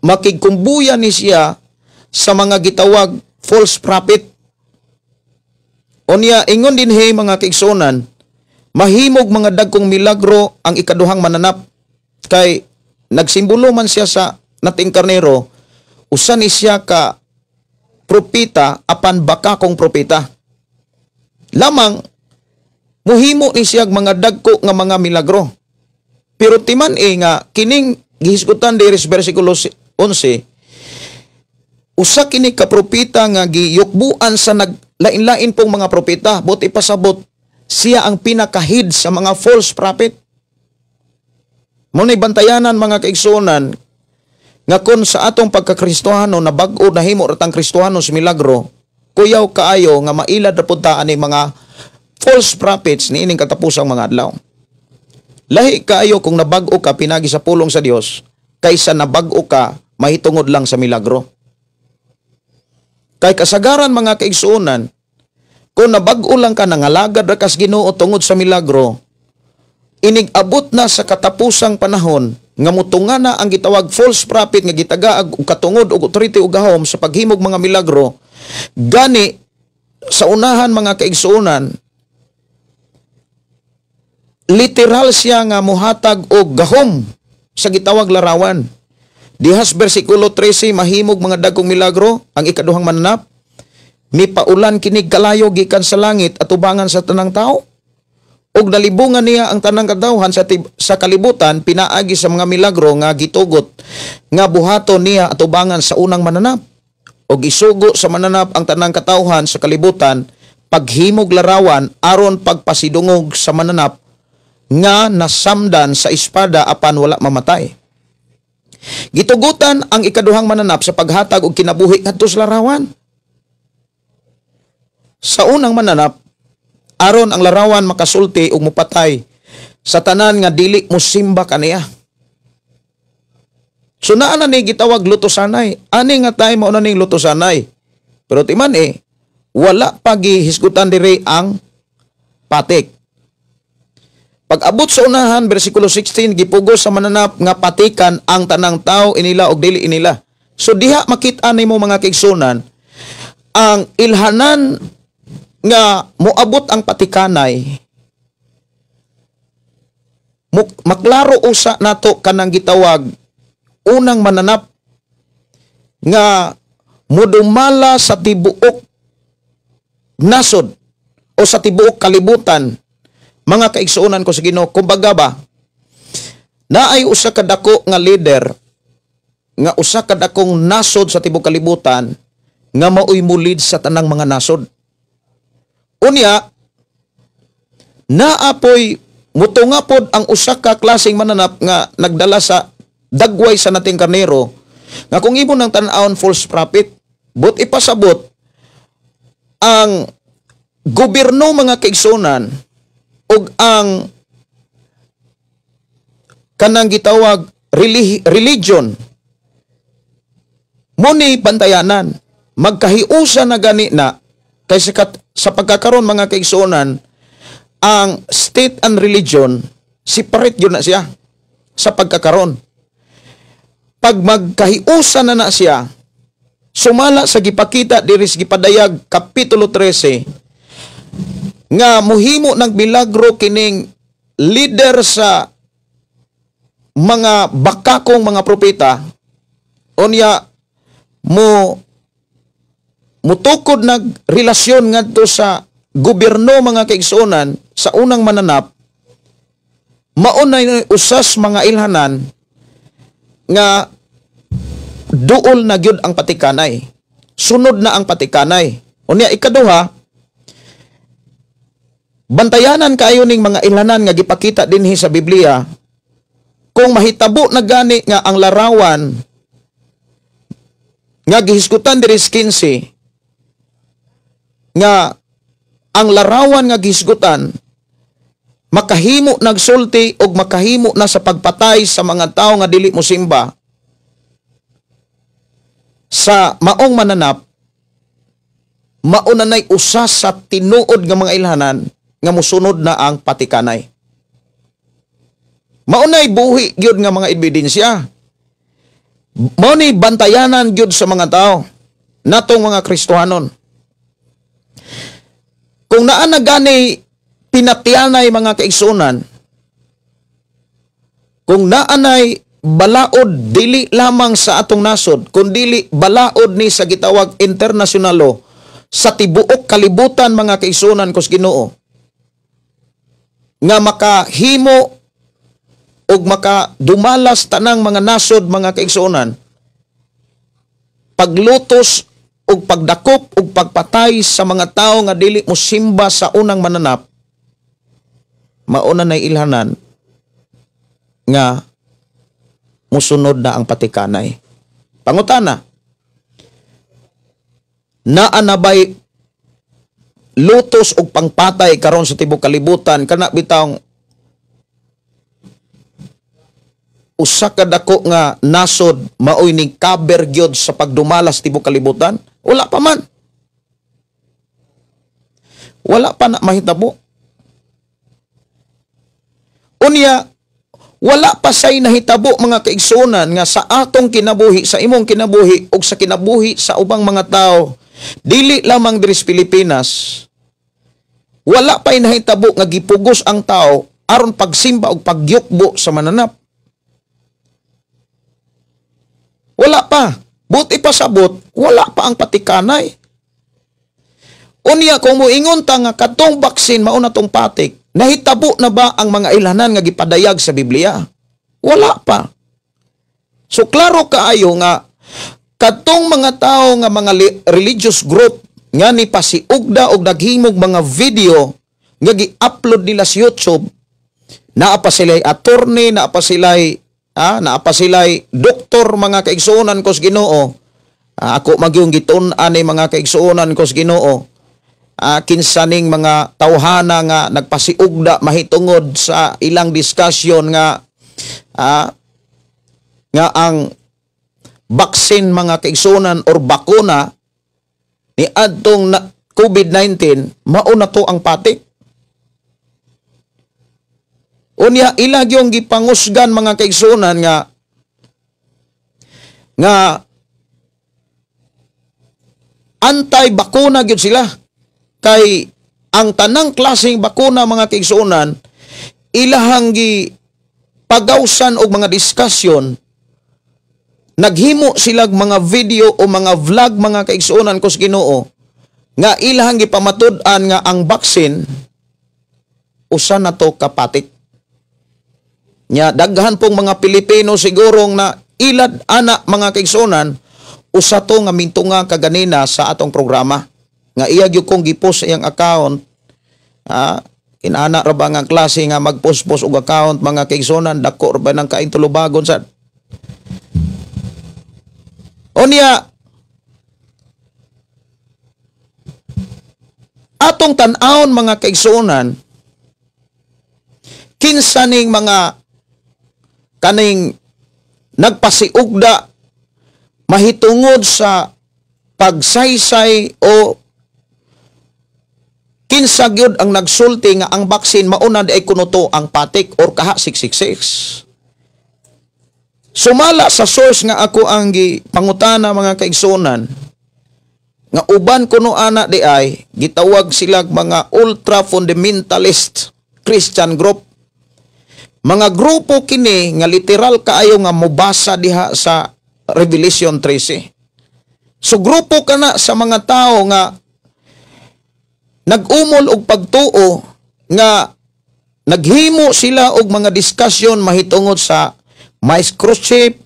S3: makigkumbuya ni siya sa mga gitawag false prophet. Unya ingon din hey, mga kaigsunan, mahimog mga dagkong milagro ang ikaduhang mananap kay nagsimbolo man siya sa nating karnero, usa ni siya ka propeta apan baka kong propeta. Lamang muhimo ni siya mga dagko nga mga milagro. Pero timan e nga kining gihisgutan diri sa bersikulo 11, usa kini ka propeta nga giyukbuan sa naglain-lain pong mga propeta, buot ipasabot siya ang pinakahid sa mga false prophet. Mo bantayanan, mga kaigsuonan, nga kon sa atong pagkakristohano na bag-o nahimo ra tang Kristohano sa milagro, kuyaw kaayo nga mailad ra pud ta ani mga false prophets niining katapusang mga adlaw. Lahi kaayo kung nabag-o ka pinagi sa pulong sa Dios kaysa nabag-o ka mahitungod lang sa milagro. Kay kasagaran, mga kaigsuonan, kung nabag-o lang ka, nangalagad ra kas Ginoo tungod sa milagro, inig-abot na sa katapusang panahon nga mutunga na ang gitawag false prophet nga gitagaag og katungod og authority ug gahom sa paghimog mga milagro. Gani sa unahan, mga kaigsuonan, literal siya nga muhatag og gahom sa gitawag larawan. Dihas bersikulo 13, mahimog mga dagkong milagro ang ikaduhang mananap. Mipaulan kinig kalayo gikan sa langit atubangan sa tanang tao. Ug nalibungan niya ang tanang katawhan sa kalibutan pinaagi sa mga milagro nga gitugot nga buhaton niya atubangan sa unang mananap. Ug isugo sa mananap ang tanang katawhan sa kalibutan paghimog larawan aron pagpasidungog sa mananap nga nasamdan sa espada apan wala mamatay. Gitugutan ang ikaduhang mananap sa paghatag og kinabuhi ngadto sa larawan. Sa unang mananap aron ang larawan makasulti ug mupatay sa tanan nga dili mosimba kaniya. So naa na ni gitawag lutosanay. Ani nga time mao na ning lutosanay. Pero timan wala pa gihisgutan diri ang patik. Pag-abot sa unahan, bersikulo 16, gipugos sa mananap nga patikan ang tanang tao inila og dili inila. So diha makita nimo mga kaigsunan ang ilhanan nga moabot ang patikanay, maklaro usa nato kanang gitawag unang mananap nga mudumala sa tibuok nasod o sa tibuok kalibutan. Mga kaigsuonan ko sa Ginoo, kumbaga ba naay usa ka dako nga leader nga usa ka dakong nasod sa tibuok kalibutan nga maoy mulid sa tanang mga nasod. Unya, naapoy mutungapod ang usa ka klaseng mananap nga nagdala sa dagway sa nating karnero nga kung imo nang tan-awon false prophet, but ipasabot ang gobyerno mga kaigsuonan ug ang kanang gitawag religion muni bantayanan magkahiusa na gani na kay sa pagkakaron mga kaigsuonan ang state and religion separate yun na siya sa pagkakaron. Pag magkahiusa na na siya, sumala sa gipakita diri sa gipadayag kapitulo 13 nga muhimo ng milagro kining leader sa mga bakakong mga propeta, unya mo mutukod nag relasyon ngadto sa gobyerno mga kaigsuonan sa unang mananap, maunay usas mga ilhanan nga duol na gyud ang patikanay. Sunod na ang patikanay. Unya ikaduha, bantayanan kayo ning mga ilhanan nga gipakita dinhi sa Biblia kung mahitabo na gani nga ang larawan nga gihisgutan diri sa 15 nga ang larawan nga gihisgutan makahimo nagsulti og makahimo na sa pagpatay sa mga tao nga dili mosimba sa maong mananap, mauna nay usa sa tinuod nga mga ilhanan nga musunod na ang patikanay. Maunay buhi gyud nga mga ebidensya. Mao ni bantayanan gyud sa mga tao natong mga Kristohanon. Kung naa na gani pinatyanay mga kaigsunan, kung naanay balaod dili lamang sa atong nasod, kundili balaod ni sa gitawag international law sa tibuok kalibutan mga kaigsunan kus Ginoo, nga makahimo og makadumalas tanang mga nasod mga kaigsuonan, paglutos og pagdakop og pagpatay sa mga tao nga dili mosimba sa unang mananap, mauna nay ilhanan nga musunod na ang patikanay. Pangutana, naa na bay lutos og pangpatay karon sa tibuok kalibutan kana bitawng usa ka dako nga nasod maoy ning cover gyud sa pagdumalas tibuok kalibutan? Wala pa man. Wala pa na mahitabo. Unya, wala pa say nahitabo mga kaigsuonan nga sa atong kinabuhi, sa imong kinabuhi ug sa kinabuhi sa ubang mga tao, dili lamang diri sa Pilipinas, wala pa'y nahitabo nga gipugos ang tao aron pagsimba ug pagyukbo sa mananap. Wala pa. Buti pa sabot, wala pa ang patikanay. Unya, kung moingon ta nga katong baksin mauna tong patik, Nahitabo na ba ang mga ilhanan nga gipadayag sa Biblia? Wala pa. So klaro kaayo nga katong mga tao nga mga religious group nga ni pasiugda og naghimog mga video nga gi-upload nila sa YouTube, naa pa sila'y attorney, naa pa sila'y doktor, mga kaigsuonan ko sa Ginoo. Ako magyung gitun-an ni mga kaigsuonan ko sa Ginoo. Kinsa ning mga tawhana nga nagpasiugda mahitungod sa ilang discussion nga nga ang vaccine, mga kaigsuonan, or bakuna ni adtong na COVID-19 mao na to ang patik. Unya ila gyung gipangusgan, mga kaigsuonan, nga nga anti-bakuna gyud sila kay ang tanang klaseng bakuna, mga kaigsuonan, ilahang gi pagawsan og mga discussion, naghimo silag mga video o mga vlog, mga kaigsuonan ko sa Ginoo, nga ilahang gipamatud-an nga ang vaccine usa na to kapatik. Nya daghan pong mga Pilipino sigurong na ilad ana, mga kaigsuonan, usa to nga mintunga kaganina sa atong programa nga iya gyud kong gipost sa iyang account. Inana ra ba nga klase nga magpost-post og account, mga kaigsuonan, dako ra ba nang kaintulubagon sad. Unya atong tan-awon, mga kaigsuonan, kinsa ning mga kaning nagpasiugda mahitungod sa pagsaysay o kinsa gyud ang nagsulti nga ang vaccine mauna di ay kuno to ang patik or kaha 666. Sumala sa source nga ako ang gipangutana, mga kaigsuonan, nga uban kuno ana di ay gitawag sila mga ultra fundamentalist Christian group. Mga grupo kini nga literal kaayo nga mobasa diha sa Revelation 13. So grupo kana sa mga tao nga nag-umol og pagtuo nga naghimo sila og mga discussion mahitungod sa microchip,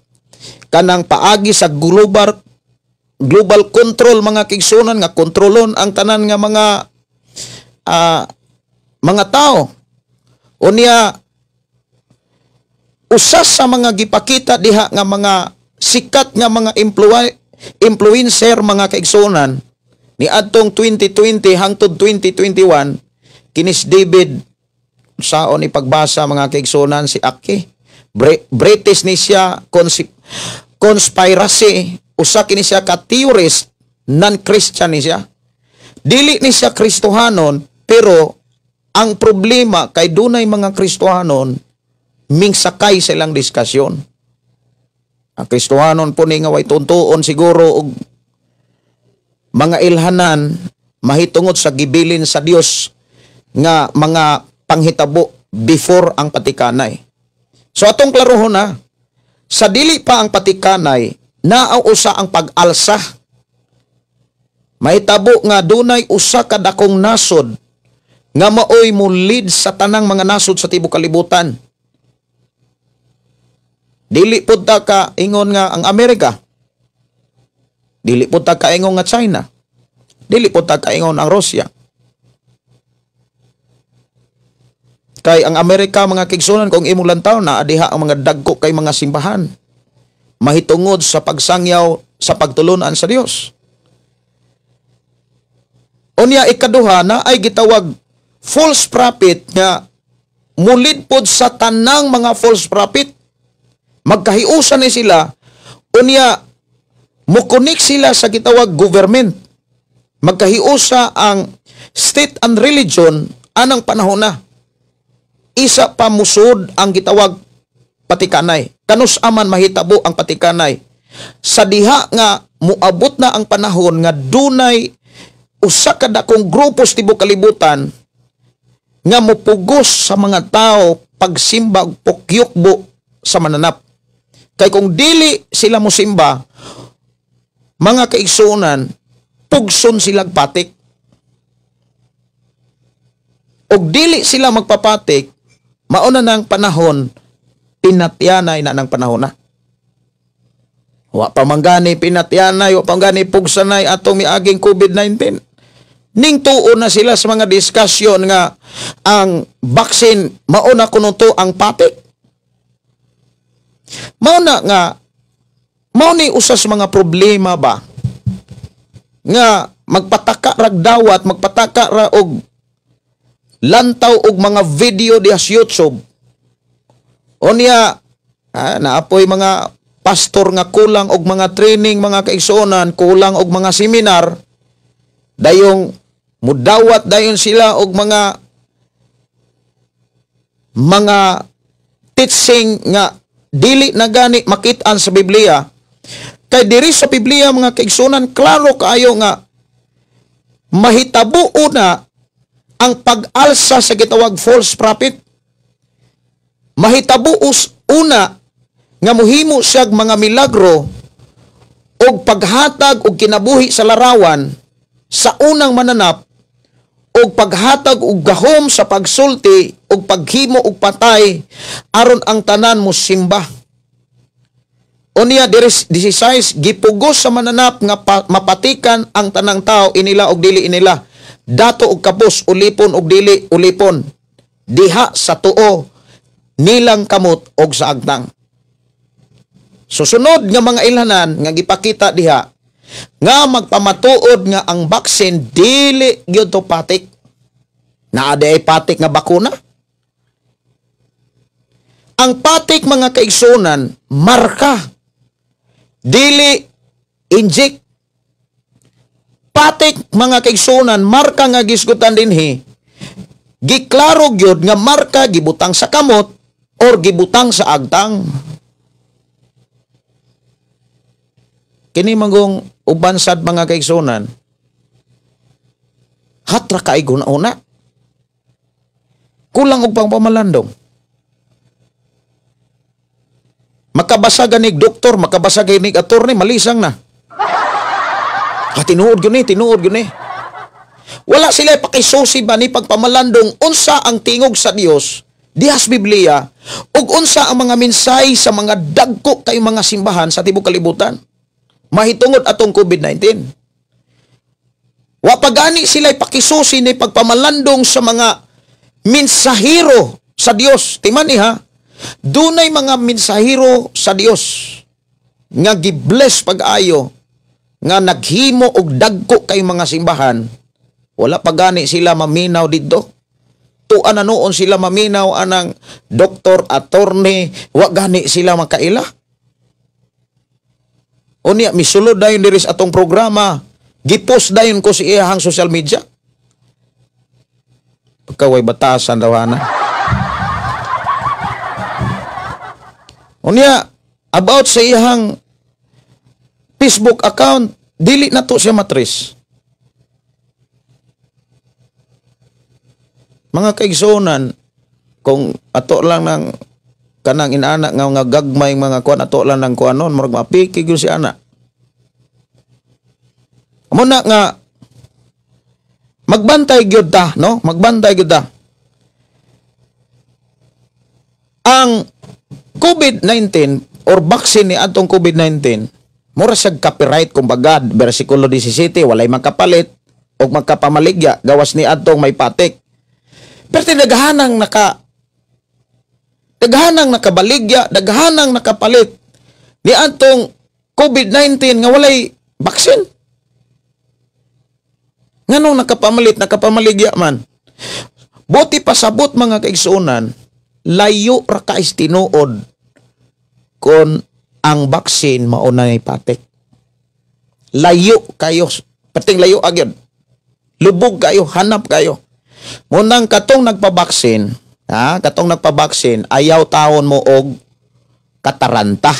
S3: kanang paagi sa global global control, mga kaigsuonan, nga kontrolon ang tanan nga mga mga tao. Unya usa sa mga gipakita diha nga mga sikat nga mga influencer, mga kaigsuonan, ni adtong 2020 hangtod 2021, kinis David saon ipagbasa, mga kaigsuonan, si Aki. British ni siya, conspiracy, usa kini siya ka theorist, non-Christian ni siya. Dili ni siya Kristohanon, pero ang problema kay dunay mga Kristohanon mingsakay sa ilang diskusyon. Ang Kristohanon po ni nga way tuntuon siguro og mga ilhanan mahitungod sa gibilin sa Dios nga mga panghitabo before ang patikanay. So atong klarohon na, sa dili pa ang patikanay, naa usa ang pag-alsa. Mahitabo nga dunay usa ka dakong nasod nga maoy mo lead sa tanang mga nasod sa tibuok kalibutan. Dili pud ta ka ingon nga ang Amerika. Dili pud ta ka ingon nga China. Dili pud ta ka ingon ang Russia. Kay ang Amerika, mga kaigsuonan, kung imong lantaw na adiha ang mga dagko kay mga simbahan mahitungod sa pagsangyaw sa pagtulunan sa Dios. Unya ikaduha na ay gitawag false prophet nga mulid pod sa tanang mga false prophet. Magkahiusan ni sila, unya mukonik sila sa gitawag government. Magkahiusa ang state and religion anang panahon na. Isa pa musod ang gitawag patikanay. Kanus aman mahitabo ang patikanay? Sa diha nga muabot na ang panahon nga dunay usa ka dakong grupo sa tibuok kalibutan nga mupugos sa mga tao pagsimba ug pukyukbo sa mananap. Kay kung dili sila mosimba, mga kaigsuonan, pugson silag patik. Og dili sila magpapatik, mauna ng panahon, pinatyanay na ng panahon na. Wa pa man gani pinatyanay, wa pa man gani pugsanay atong miaging COVID-19. Ning tuo na sila sa mga diskusyon nga ang vaccine mauna kuno to ang patik. Mauna nga mao ni usa sa mga problema ba nga magpataka rag dawat, magpataka ra og lantaw og mga video diha sa YouTube. Unya naapoy mga pastor nga kulang og mga training, mga kaigsuonan, kulang og mga seminar, dayong mudawat dayon sila og mga teaching nga dili na gani makit-an sa Biblia. Kay diri sa Biblia, mga kaigsuonan, klaro kaayo nga mahitabo una ang pag-alsa sa gitawag false prophet. Mahitabo una nga muhimo siyag mga milagro og paghatag og kinabuhi sa larawan sa unang mananap og paghatag og gahom sa pagsulti og paghimo og patay aron ang tanan mo simba. Unya diri 16, gipugos sa mananap nga mapatikan ang tanang tao inila og dili inila, dato og kapos, ulipon og dili ulipon, diha sa tuo nilang kamot og sa agtang. Susunod nga mga ilhanan nga gipakita diha nga magpamatuod nga ang vaccine dili gyud to patik. Naa di ay patik nga bakuna. Ang patik, mga kaigsunan, marka, dili inject. Patik, mga kaigsunan, marka nga gisgutan dinhi, giklaro gyud nga marka gibutang sa kamot or gibutang sa agtang. Kini manggong uban sad, mga kaigsunan, hatra kay guna-una. Kulang og pangpamalandong. Makabasa ganig doktor, makabasa ganig attorney, malisang na. Ha, tinuod gyud ni, tinuod gyud ni. Wala sila pakisusi ba ni pagpamalandong unsa ang tingog sa Dios dihas Biblia ug unsa ang mga mensahe sa mga dagko kay mga simbahan sa tibuok kalibutan mahitungod atong COVID-19. Wa pa gani sila pakisusi ni pagpamalandong sa mga mensahero sa Dios. Timan ni ha, dunay mga mensahero sa Dios nga gibless pag-ayo nga naghimo og dagko kay mga simbahan. Wala pa gani sila maminaw didto. Tuan na noon sila maminaw anang doktor, attorney, wa gani sila makaila. Unya misulod dayon diri sa atong programa, gipost dayon ko sa iyahang social media. Pagkaway batasan daw ana. Unya about sa iyahang Facebook account, dili na to siya matris. Mga kaigsuonan, kung ato lang ng kanang inaana nga nga gagmay mga kuan, ato lang ng kuanon, murag mapiki gyud si ana. Amo na nga magbantay gyud ta, no? Magbantay gyud ta. Ang COVID-19 or vaccine ni atong COVID-19, mura siyag copyright kumbaga, bersikulo 17, walay makapalit og makapamaligya gawas ni atong may patik. Pero daghanang nakabaligya, daghanang nakapalit ni atong COVID-19 nga walay vaccine. Nganong nakapamalit, nakapamaligya man? Buti pasabot, mga kaigsuonan, layo ra kays tinuod kon ang vaccine mao nay patik. Layo kayo, perting layo agyon. Lubog kayo, hanap kayo. Munang katong nagpabaksin, ha, katong nagpabaksin, ayaw taon mo og kataranta.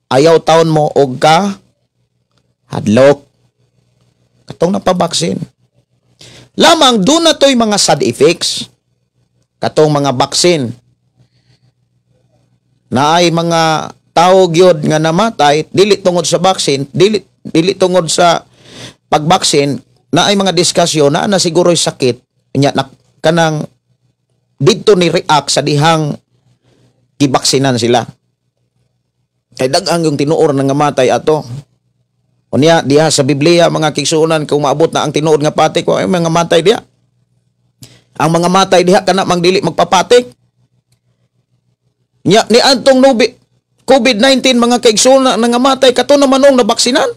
S3: Ayaw taon mo og ka hadlok. Katong nagpabaksin. Lamang doon na to'y mga side effects. Katong mga baksin. Naay mga tao gyud nga namatay dili tungod sa vaccine, dili tungod sa pagbaksin, naay mga diskusyon na na siguro'y sakit nya kanang didto ni react sa dihang gibaksinan sila. Kay daghang yung tinuor nga matay ato. Unya diha sa Biblia mga kaigsuonan, kung maabot na ang tinuod nga patik, wa mga matay diha. Ang mga matay diha kana mang dili magpapatik. Nya ni antong COVID-19 mga kaigsuonan nga matay kato naman nung nabaksinan.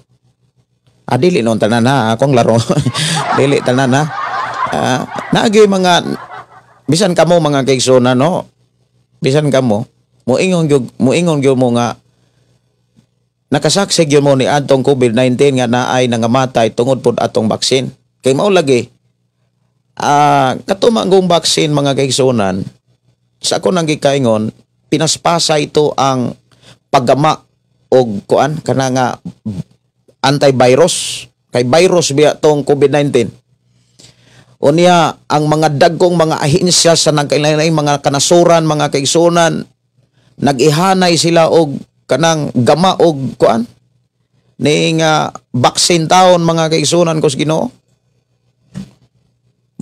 S3: Ah, dili noon tanan ha, akong laro. Dili tanan ha. Naagi mga bisan kamo mga kaigsuonan, no. Bisan kamo moingon gyud mo nga nakasaksi gyud mo ni adtong COVID-19 nga naay nangamatay tungod pod atong baksin. Kay mao lagi kato manggong baksin mga kaigsuonan, sa ako nang gikaingon, pinaspasa ito ang paggama og kuan kana nga antivirus, kay virus biya tong COVID-19. Unya ang mga dagkong mga ahensya sa nagkailangan mga kanasuran mga kaigsuonan, nag-ihanay sila og kanang gama og kuan ni nga vaccine taon mga kaigsuonan ko sa Ginoo.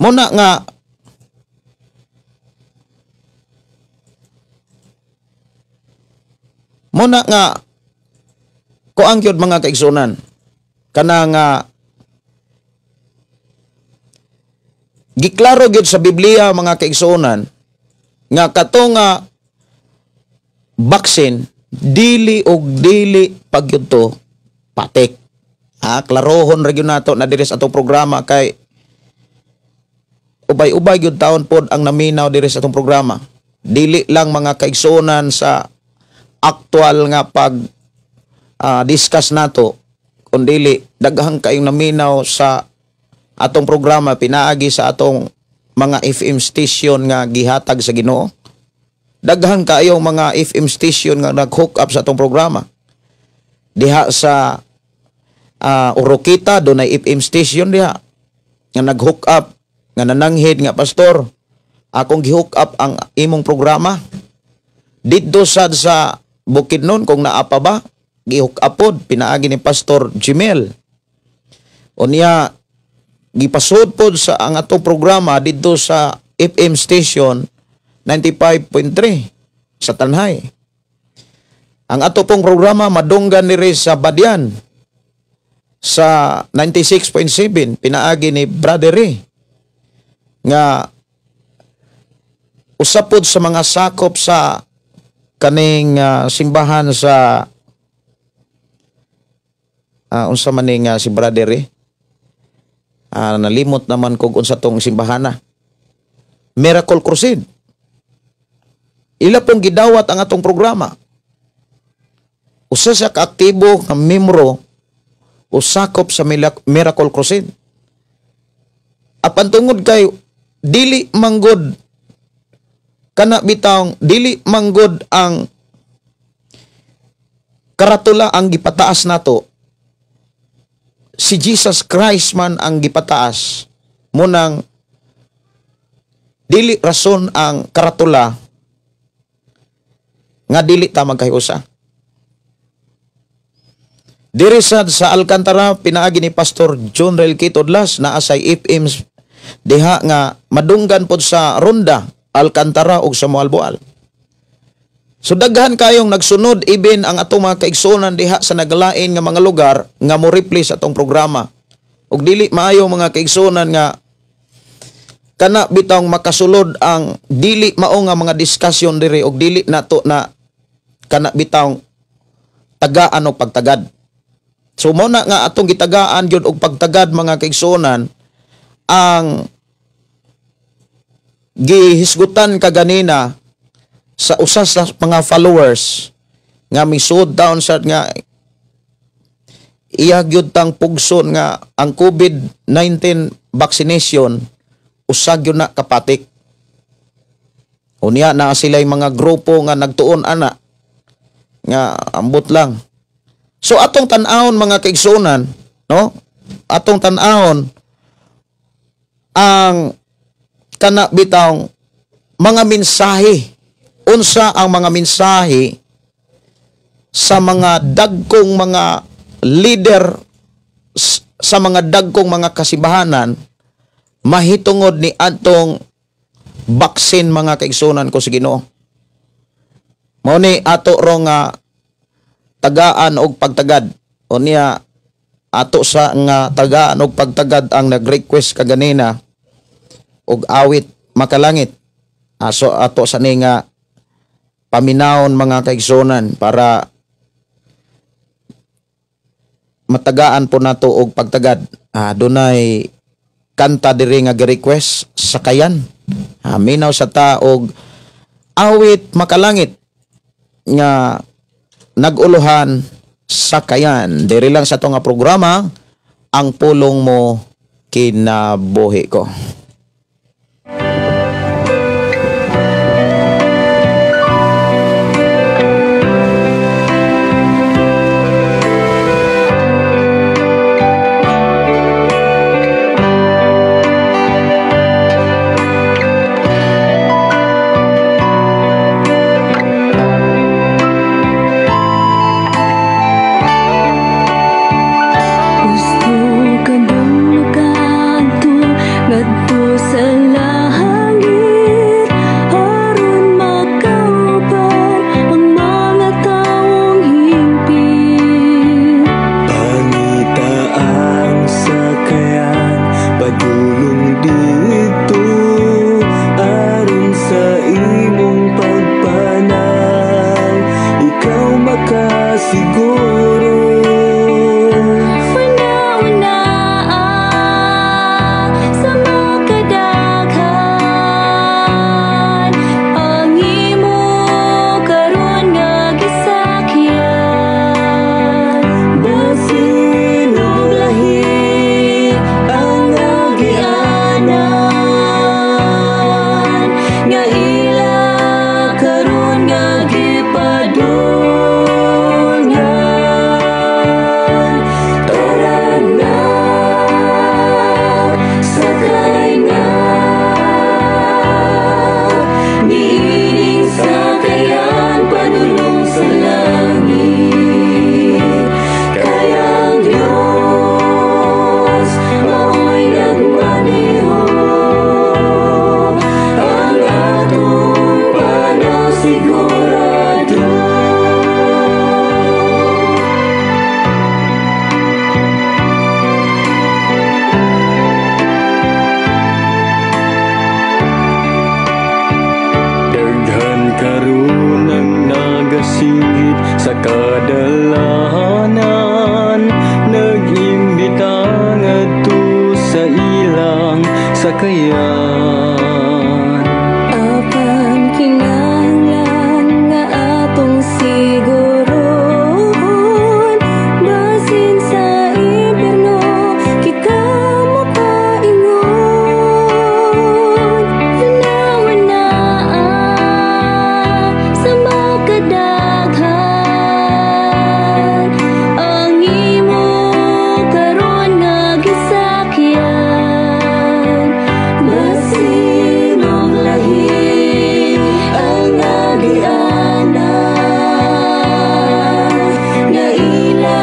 S3: Muna nga kuang gyud mga kaigsuonan kana nga giklaro gyud sa Biblia mga kaigsuonan nga kato nga vaccine dili og dili pagyud to patik. Klarohon ra gyud nato na diri sa atong programa kay ubay-ubay gyud taon pod ang naminaw diri sa atong programa. Dili lang mga kaigsuonan sa aktual nga pag discuss nato, kundili daghang kayong naminaw sa atong programa pinaagi sa atong mga FM station nga gihatag sa Ginoo. Daghan kayong mga FM station nga nag-hook up sa atong programa. Diha sa Oroquita, doon ay FM station diha nga nag-hook up, nga nananghid nga, pastor, akong gi-hook up ang imong programa. Didto sad sa Bukidnon, kung naa pa ba, gi-hook up pod pinaagi ni Pastor Jimel. Unya gipasud pod sa ang atong programa didto sa FM station 95.3 sa Tanhay. Ang ato pong programa madunggan ni sa Badian sa 96.7 pinaagi ni Brother Ray nga usapod sa mga sakop sa kaning simbahan sa unsa man ning si Brother Ray, nalimot naman kog unsa tong simbahana, Miracle Crusade. Ila pong gidawat ang atong programa. Usa siya kaaktibo nga membro o sakop sa Miracle Crusade. Apan tungod kay dili manggod kana bitawng dili manggod ang karatula ang gipataas nato, si Jesus Christ man ang gipataas, munang dili rason ang karatula nga dili ta magkahiusa. Diri sad sa Alcantara pinaagi ni Pastor John Rel Kitodlas naa say FM diha nga madunggan pod sa Ronda, Alcantara ug sa Moalboal. So daghan kayong nagsunod even ang atong mga kaigsuonan diha sa naglain nga mga lugar nga mo replay sa atong programa. Ug dili maayo mga kaigsuonan nga kana bitawng makasulod ang dili mao nga mga discussion diri ug dili nato na kana bitawng tagaan og pagtagad. So mo na nga atong gitagaan gyud og pagtagad mga kaigsuonan ang gihisgutan kaganina sa usa sa mga followers nga misud down sa nga iya gyud tang pugson nga ang COVID-19 vaccination usa gyud na kapatik. Unya na sila'y mga grupo nga nagtuon ana nga ambot lang. So atong tan-awon mga kaigsuonan, no? Atong tan-awon ang kana bitawng mga mensahe. Unsa ang mga mensahe sa mga dagkong mga leader sa mga dagkong mga kasimbahanan mahitungod ni atong Baksin mga kaigsunan ko sa Ginoo. Mao ni ato ro nga tagaan og pagtagad. O niya ato sa nga tagaan og pagtagad ang nag-request kaganina og awit makalangit. Aso ato sa ni nga paminawon mga kaigsunan para matagaan po nato og pagtagad. Dunay kanta diri nga gi-request sakayan. Minaw sa ta og awit makalangit nga nag-uluhan sakayan. Diri lang sa ato nga programa ang pulong mo kinabuhi ko.
S5: Gusto ka bang makaadto ngadto sa langit aron makauban ang mga tawong hingpit?
S4: Pangita ang sakayan padulong didto aron sa imong pagpanaw ikaw makasiguro.
S5: Una-una sa makadaghan ang imo karon nga gisakyan.
S4: Basin og lahi ang agianan nga ila karon nga gipadulngan. Tara na, sakay na, niining sakayan padulong sa langit. Kay ang Diyos mao'y nagmaneho, ang atong panaw sigurado. Daghan karon ang nagasinggit sa kadalanan, nag-imbita ngadto sa ilang sakayan.
S5: Apan kinahanglan nga atong sigurohon, basin sa impierno kita mokaingon. Una-una sa makadaghan ang imo karon nga gisakyan.
S4: Basin og lahi ang agianan nga ila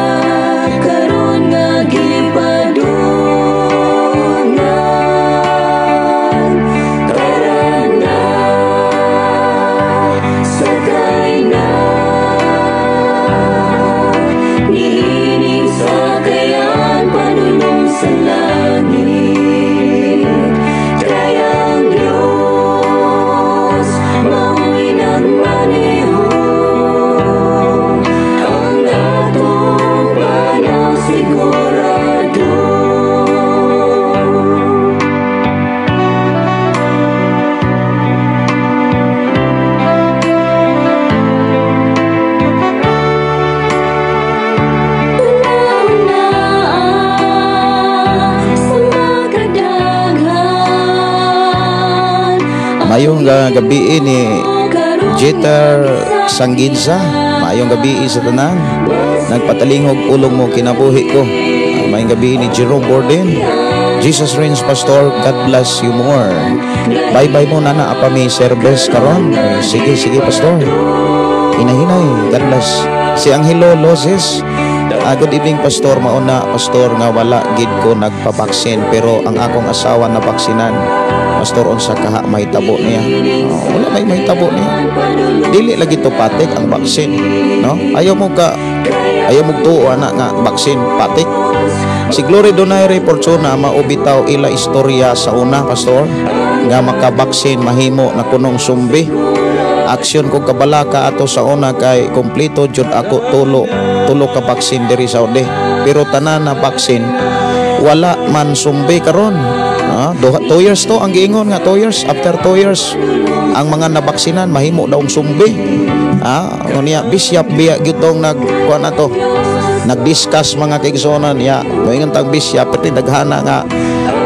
S4: karon nga gipadulngan. Tara na, sakay na, niining sakayan padulong sa langit. Kay ang Diyos mao'y nagmaneho, ang atong panaw sigurado.
S5: Una-una sa makadaghan
S3: Mayong gabi ni Jeter Sangginsa. Maayong gabi sa tanan. Nagpatalingog pulong mo kinabuhi ko. Maayong gabi ni Jerome Borden. Jesus reigns, Pastor. God bless you more. Bye-bye mo nana apa may service karon. Sige, sige, Pastor. Hinahinay. God bless. Si Angelo Lozes. Good evening, Pastor. Mauna, Pastor, nga wala gid ko nagpabaksin pero ang akong asawa na baksinan. Pastor, unsa kaha mahitabo niya? Oh, wala may mahitabo niya. Dili lagi to patik ang vaccine, no? Ayaw mo tuo ana nga vaccine patik. Si Glory Donaire Fortuna mao bitaw ila istorya sa una, pastor, nga makabaksin mahimo na kunong sumbi. Aksyon kog kabalaka ato sa una kay kompleto jud ako tulo ka vaccine diri sa Saudi. Pero tanan na vaccine wala man sumbi karon. 2 years to ang giingon nga 2 years, after 2 years ang mga nabaksinan mahimo daw ang sumbi. Unya bisyap biya gyud tong nag kuan ato. Nag-discuss mga kaigsuonan ya, moingon tag bisyap pati daghana nga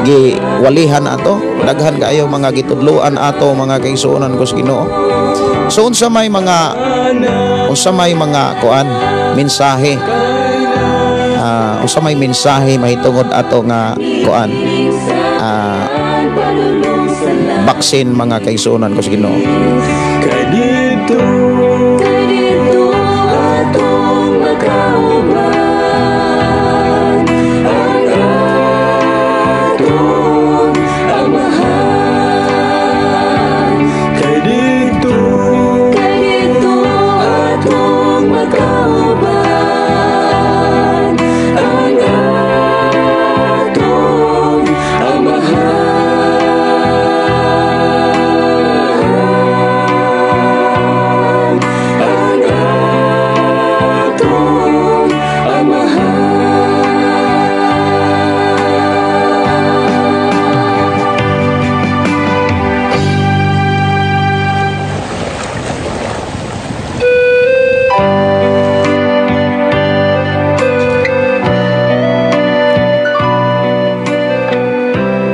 S3: giwalihan ato, daghan kaayo mga gitudloan ato mga kaigsuonan ko sa Ginoo. So unsa may mga kuan mensahe, unsa may mensahe mahitungod ato nga kuan vaccine mga kaigsuonan ko sa Ginoo?
S4: Kay dito
S5: Kay dito atong makauban ang atong Amahan.
S4: Kay dito
S5: Kay dito atong makauban ang atong Amahan, ang atong Amahan.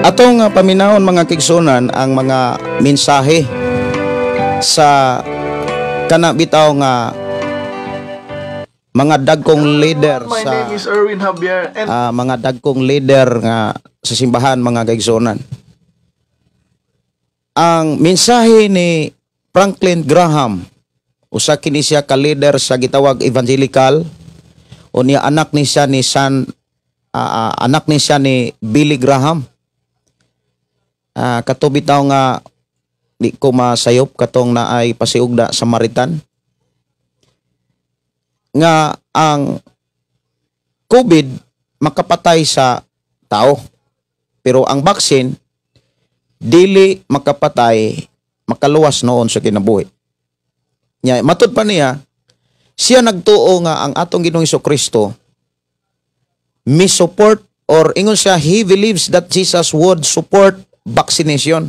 S3: Atong paminawon mga kaigsuonan ang mga mensahe sa kana bitaw nga mga dagkong leader
S6: My
S3: sa
S6: name is Erwin Javier and
S3: mga dagkong leader nga sa simbahan mga kaigsuonan. Ang mensahe ni Franklin Graham, usa kini siya ka leader sa gitawag evangelical, unya anak ni siya ni Billy Graham. Kato bitaw nga di ko masayop katong naay pasiugda Samaritan nga ang COVID makapatay sa tao pero ang vaccine dili makapatay, makaluwas noon sa kinabuhi. Nya matud pa niya, siya nagtuo nga ang atong Ginoong Kristo mi support or ingon siya, he believes that Jesus would support vaccination.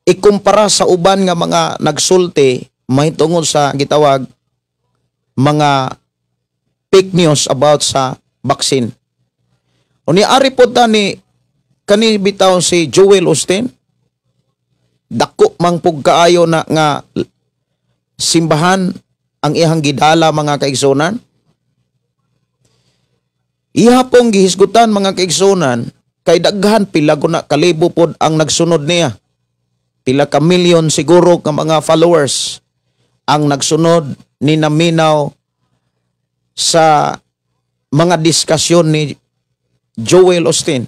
S3: Ikumpara sa uban nga mga nagsulti mahitungod sa gitawag mga fake news about sa vaccine. Unya ari pod ta ni kani bitaw si Joel Osteen, dako mang pugkaayo na nga simbahan ang iyang gidala mga kaigsunan. Iha pong gihisgutan mga kaigsunan kay daghan, pila ko na kalibo pod ang nagsunod niya. Pila ka milyon siguro ka mga followers ang nagsunod ni naminaw sa mga diskusyon ni Joel Osteen,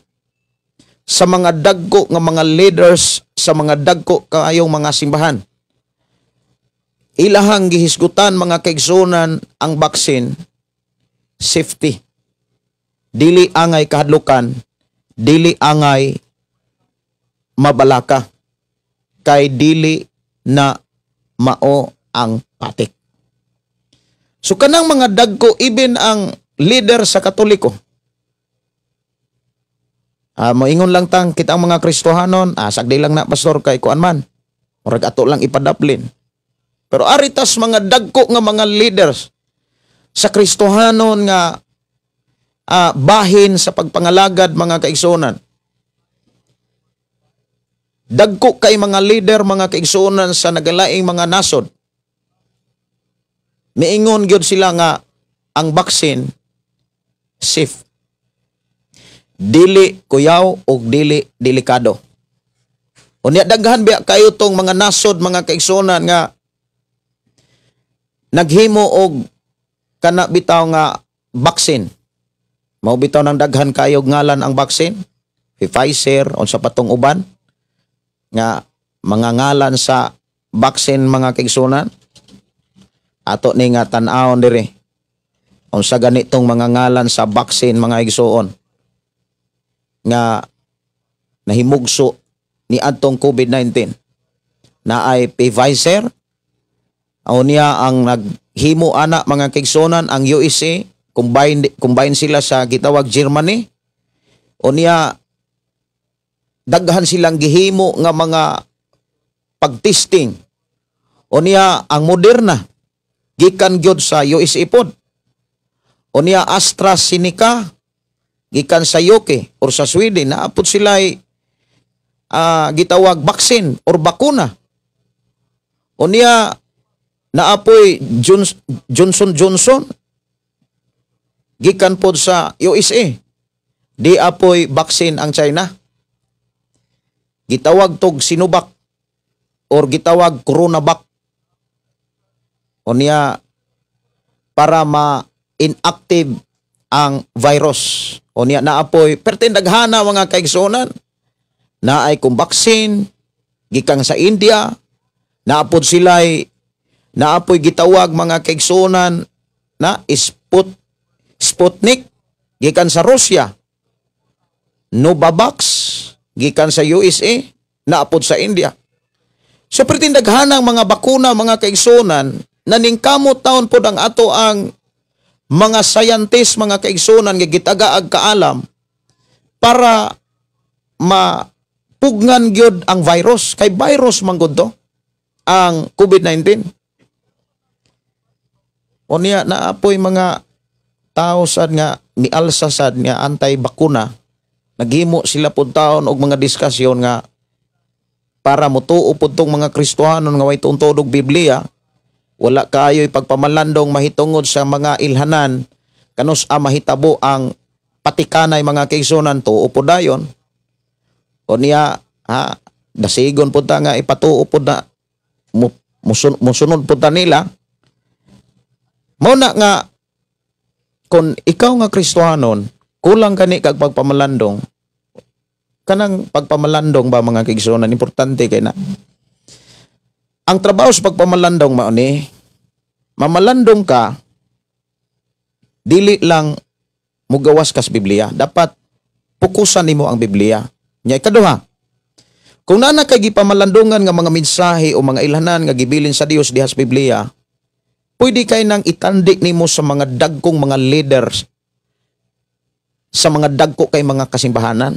S3: sa mga dagko nga mga leaders sa mga dagko kaayong mga simbahan. Ilahang gihisgutan mga kaigsunan ang vaccine safety. Dili angay kahadlukan, dili angay mabalaka kay dili na mao ang patik. So kanang mga dagko, even ang leader sa Katoliko. Moingon lang tang kita ang mga Kristohanon, sagdi lang na, pastor, kay kuan man. Murag ato lang ipadaplin. Pero aritas mga dagko nga mga leaders sa Kristohanon nga bahin sa pagpangalagad mga kaigsuonan. Dagko kay mga leader mga kaigsuonan sa nagalaing mga nasod. Miingon gyud sila nga ang vaccine safe. Dili kuyaw og dili delikado. Unya daghan biya kayo tong mga nasod mga kaigsuonan nga naghimo og kana bitaw nga vaccine. Mao bitaw nang daghan kayo ngalan ang vaccine. Pfizer, unsa pa tong uban nga mga ngalan sa vaccine, mga kaigsunan. Ato ni nga tan-awon diri unsa ganitong mga ngalan sa vaccine, mga igsuon, nga nahimugso ni adtong COVID-19 na ay Pfizer. Niya ang naghimo ana, mga kaigsunan, ang USA, combine combine sila sa gitawag Germany. Unya daghan silang gihimo nga mga pagtesting. Unya ang Moderna gikan gyud sa USA pod. Unya AstraZeneca gikan sa UK or sa Sweden. Naapod sila gitawag vaccine or bakuna. Unya naapoy Johnson Johnson gikan pod sa USA. Di apoy vaccine ang China. Gitawag tog Sinovac or gitawag CoronaVac. Unya para ma-inactive ang virus. Unya naapoy pertin daghana, mga kaigsuonan. Naay kung vaccine gikan sa India, naapod sila'y naapoy gitawag, mga kaigsuonan, na Sputnik gikan sa Russia. Novavax gikan sa USA, naapod sa India. So pertin daghanang mga bakuna, mga kaigsuonan, na ningkamot taon pod ang ato ang mga scientist, mga kaigsuonan, nga gitagaag kaalam para mapugnan gyud ang virus, kay virus man gud to ang COVID-19. Unya naapoy mga tao sad nga mialsa sad nga anti-bakuna. Naghimo sila pud taon og mga diskusyon nga para motuo pud tong mga Kristohanon nga way tuon og Biblia, wala kaayo'y pagpamalandong mahitungod sa mga ilhanan kanus a mahitabo ang patikanay, mga kaigsunan, tuo pud dayon. Unya ha, dasigon pud ta nga ipatuo pud na musunod pud ta nila. Mao na nga kung ikaw nga Kristohanon, kulang kani kag pagpamalandong. Kanang pagpamalandong ba, mga kaigsuonan, importante kay na. Ang trabaho sa pagpamalandong mao ni mamalandong ka, dili lang mugawas kas Biblia. Dapat pukusan nimo ang Biblia. Nya ikaduha, kung naa na kay gipamalandungan nga mga mensahe o mga ilhanan nga gibilin sa Dios diha sa Biblia, pwede kay nang itandik nimo sa mga dagkong mga leaders sa mga dagko kay mga kasimbahanan.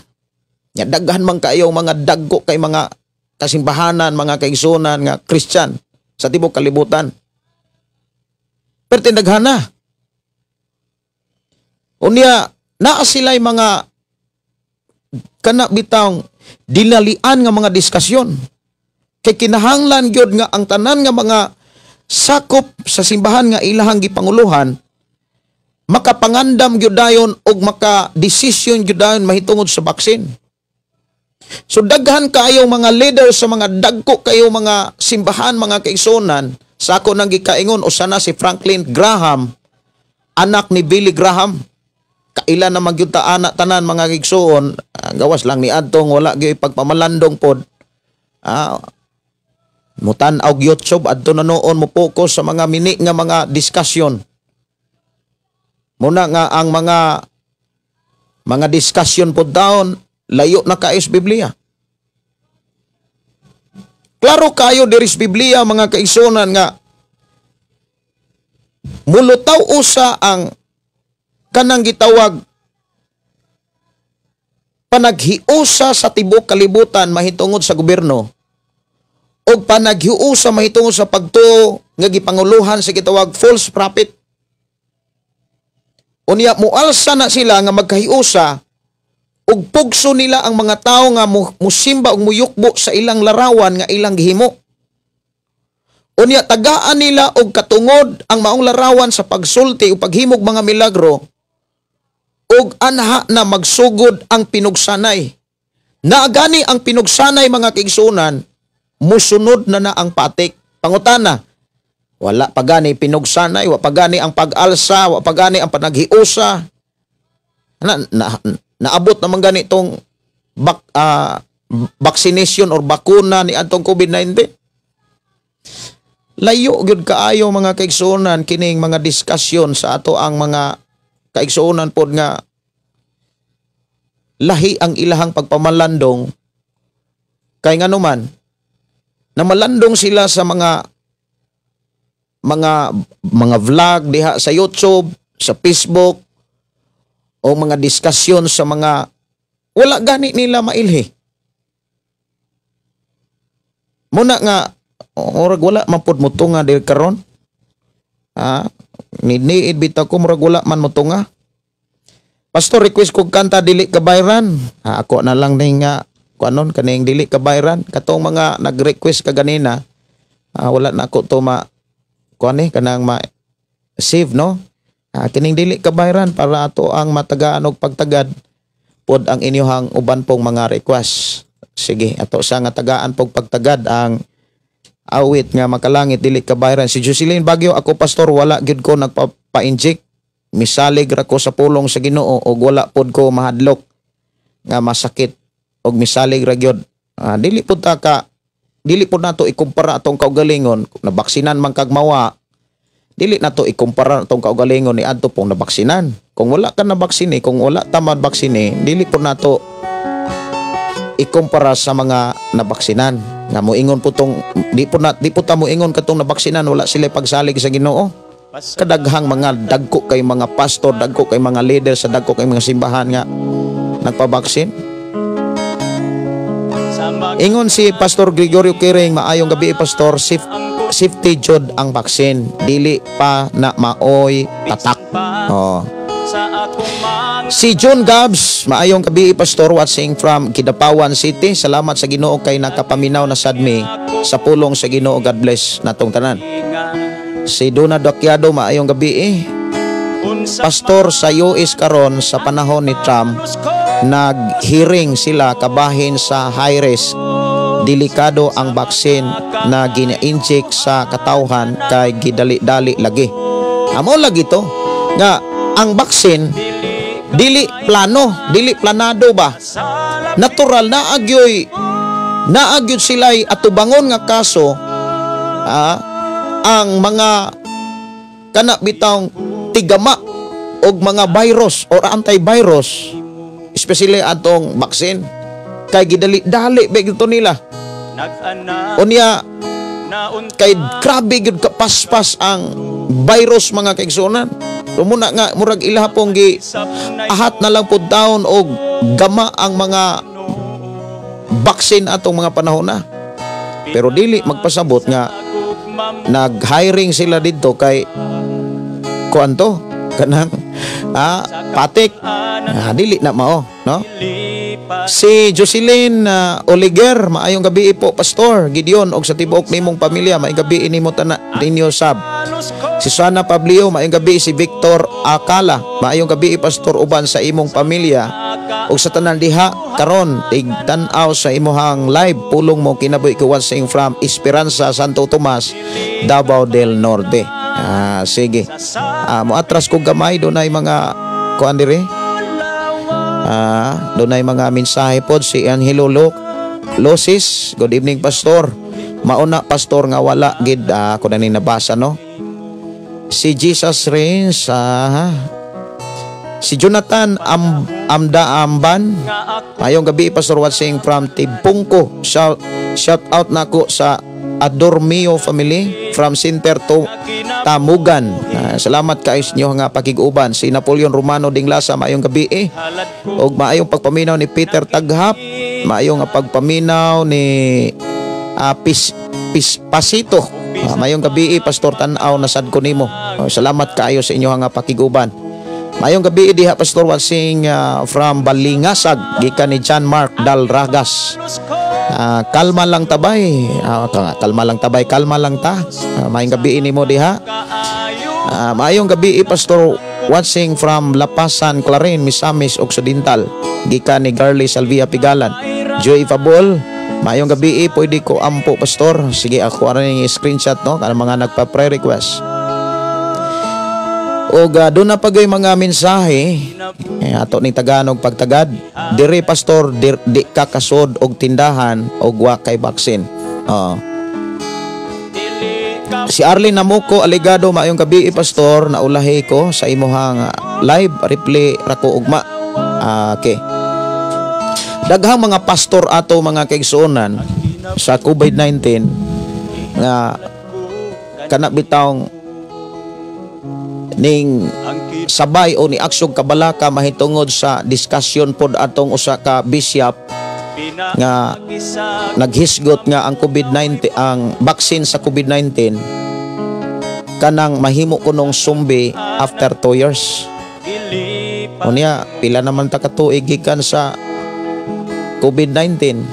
S3: Nya daghan man kayo mga dagko kay mga kasimbahanan, mga kaigsunan nga Christian sa tibok kalibutan. Pero tindaghana. Unya, naa sila'y mga kana bitawng dinalian nga mga diskusyon. Kay kinahanglan gyud nga ang tanan nga mga sakop sa simbahan nga ilahang gipanguluhan makapangandam gyud dayon og maka-desisyon gyud dayon mahitungod sa vaccine. So daghan kaayo mga leader sa mga dagko kayo mga simbahan, mga kaigsunan, sa ako nang gikaingon usa na si Franklin Graham, anak ni Billy Graham. Kaila na magyud ta ana tanan, mga igsuon, gawas lang ni adtong wala gyud pagpamalandong pod. Mutan-aw YouTube adto na noon, mo focus sa mga mini nga mga discussion. Muna nga ang mga discussion pod taon layo na kaayo sa Biblia. Klaro kayo diri sa Biblia, mga kaigsunan, nga mulutaw usa ang kanang gitawag panaghiusa sa tibok kalibutan mahitungod sa gobyerno o panaghiusa mahitungod sa pagtuo nga gipanguluhan sa gitawag false prophet. Unya mualsa na sila nga magkahiusa ug pugso nila ang mga tawo nga musimba ug muyukbo sa ilang larawan nga ilang gihimo. Unya tagaan nila og katungod ang maong larawan sa pagsulti o paghimog mga milagro ug anha na magsugod ang pinugsanay. Naagani ang pinugsanay, mga kaigsunan, musunod na na ang patik. Pangutana, wala pa gani pinugsanay, wa pa gani ang pag-alsa, wa pa gani ang panaghiusa. Naabot naman gani tong vaccination or bakuna ni atong COVID-19. Layo gyud kaayo, mga kaigsuonan, kining mga diskusyon sa ato ang mga kaigsuonan pod nga lahi ang ilahang pagpamalandong, kay nganuman namalandong sila sa mga vlog diha sa YouTube, sa Facebook o mga diskusyon sa mga wala gani nila mailhi. Muna nga murag wala man pud motunga diri karon. Ah, niid bitaw ko, murag wala man motunga. "Pastor, request kog kanta, 'Dili Kabayran.' Ah, ako na lang ning nga kuanon kaning 'Dili Kabayran' katong mga nag-request kaganina. Ah, wala na ako to ma kuan eh, kanang ma save, no. Ah, kining 'Dili Kabayran' para ato ang matagaan og pagtagad pod ang inyuhang uban pong mga request. Sige, ato sa nga tagaan pog pagtagad ang awit nga "Makalangit", 'Dili Kabayran'. Si Jocelyn Bagyo, "Ako, Pastor, wala gyud ko nagpa-inject. Misalig ra ko sa pulong sa Ginoo og wala pod ko mahadlok nga masakit og misalig ra gyud." Ah, dili pod nato ikumpara atong kaugalingon. Nabaksinan man kag mawa, dili nato ikumpara atong kaugalingon ni adto pong nabaksinan. Kung wala ka nabaksine, kung wala ta mabaksine, dili pod nato ikumpara sa mga nabaksinan nga moingon po tong di po ta moingon katong nabaksinan wala sila pagsalig sa Ginoo. Kadaghang mga dagko kay mga pastor, dagko kay mga leader sa dagko kay mga simbahan nga nagpabaksin. Ingon si Pastor Gregorio Kiring, "Maayong gabi, Pastor, safety jud ang vaccine, dili pa na maoy tatak." Oh. Si John Gabs, "Maayong gabi, Pastor, watching from Kidapawan City. Salamat sa Ginoo kay nakapaminaw na sad mi sa pulong sa Ginoo. God bless natong tanan." Si Dona Dakyado, "Maayong gabi eh. Pastor, sa US karon sa panahon ni Trump, nag-hearing sila kabahin sa high risk. Delikado ang vaccine na gina-inject sa katawhan kay gidali-dali lagi." Amo lagi to nga ang vaccine dili plano, dili planado ba? Natural na agyoy naagyod sila'y atubangon nga kaso, ang mga kana bitawng tigama og mga virus or antivirus, especially atong vaccine, kay gidali-dali ba gito nila. Unya kay grabe gyud kapaspas ang virus, mga kaigsuonan. So muna nga murag ilaha pong gi ahat na lang pud taon og gama ang mga vaccine atong mga panahon na. Pero dili magpasabot nga nag-hiring sila didto kay kuan to kanang patik, dili na mao, no. Si Jocelyn Oliger, "Maayong gabi po, Pastor Gideon, og sa tibuok nimong pamilya. Maayong gabi nimo tana ninyo sab." Si Susana Pablio, "Maayong gabi." Si Victor Akala, "Maayong gabi, Pastor, uban sa imong pamilya ug sa tanan diha karon tigtan-aw sa imuhang live Pulong Mo Kinabuhi Ko, watching from Esperanza, Santo Tomas, Davao del Norte." Ah, sige. Ah, moatras ko gamay, dunay mga kuan diri. Ah, dunay mga mensahe pod. Si Angelo Losis, "Good evening, Pastor. Mauna, Pastor, nga wala gid ako na ni nabasa, no." Si Jesus Reigns, si Jonathan Amda Amban, "Mayong gabi, Pastor, watching from Tibungko. Shout out nako sa Adormio family from Center to Tamugan." Ah, salamat kaayo sa inyo nga pakig-uban. Si Napoleon Romano Dinglasa, "Maayong gabi eh. Og maayong pagpaminaw ni Peter Taghap, maayong nga pagpaminaw ni Pis, Pis Pasito. Maayong gabi eh, Pastor, tan-aw na sad ko nimo." Oh, salamat kaayo sa inyo nga pakig-uban. "Maayong gabi diha, Pastor, watching from Balingasag," gikan ni John Mark Dalragas. Kalma lang tabay. Kalma lang tabay, kalma lang ta. Maayong gabi nimo diha. "Maayong gabi, Pastor, watching from Lapasan, Clarin, Misamis Occidental," gikan ni Garly Salvia Pigalan. Joy Fabol, "Maayong gabi, pwede ko ampo, Pastor?" Sige, ako ara ning screenshot, no, kanang mga nagpa-prayer request. Og doon na pagay mga mensahe eh, ato ning Tagalog pagtagad. Dire pastor di ka kasod og tindahan og wa kay vaccine. Oo. Si Arlene Namuko Aligado, maayong gabi, pastor, naulahi ko sa imuhang live, reply ra ko ugma. Okay. Daghang mga pastor ato, mga kaigsuonan, sa COVID-19 nga kana bitawng ning sabay o ni aksyon kabalaka mahitungod sa discussion pod atong usa ka bishop nga naghisgot nga ang COVID-19, ang vaccine sa COVID-19, kanang mahimo kunong zombie after 2 years. Unya pila naman ta ka tuig gikan sa COVID-19,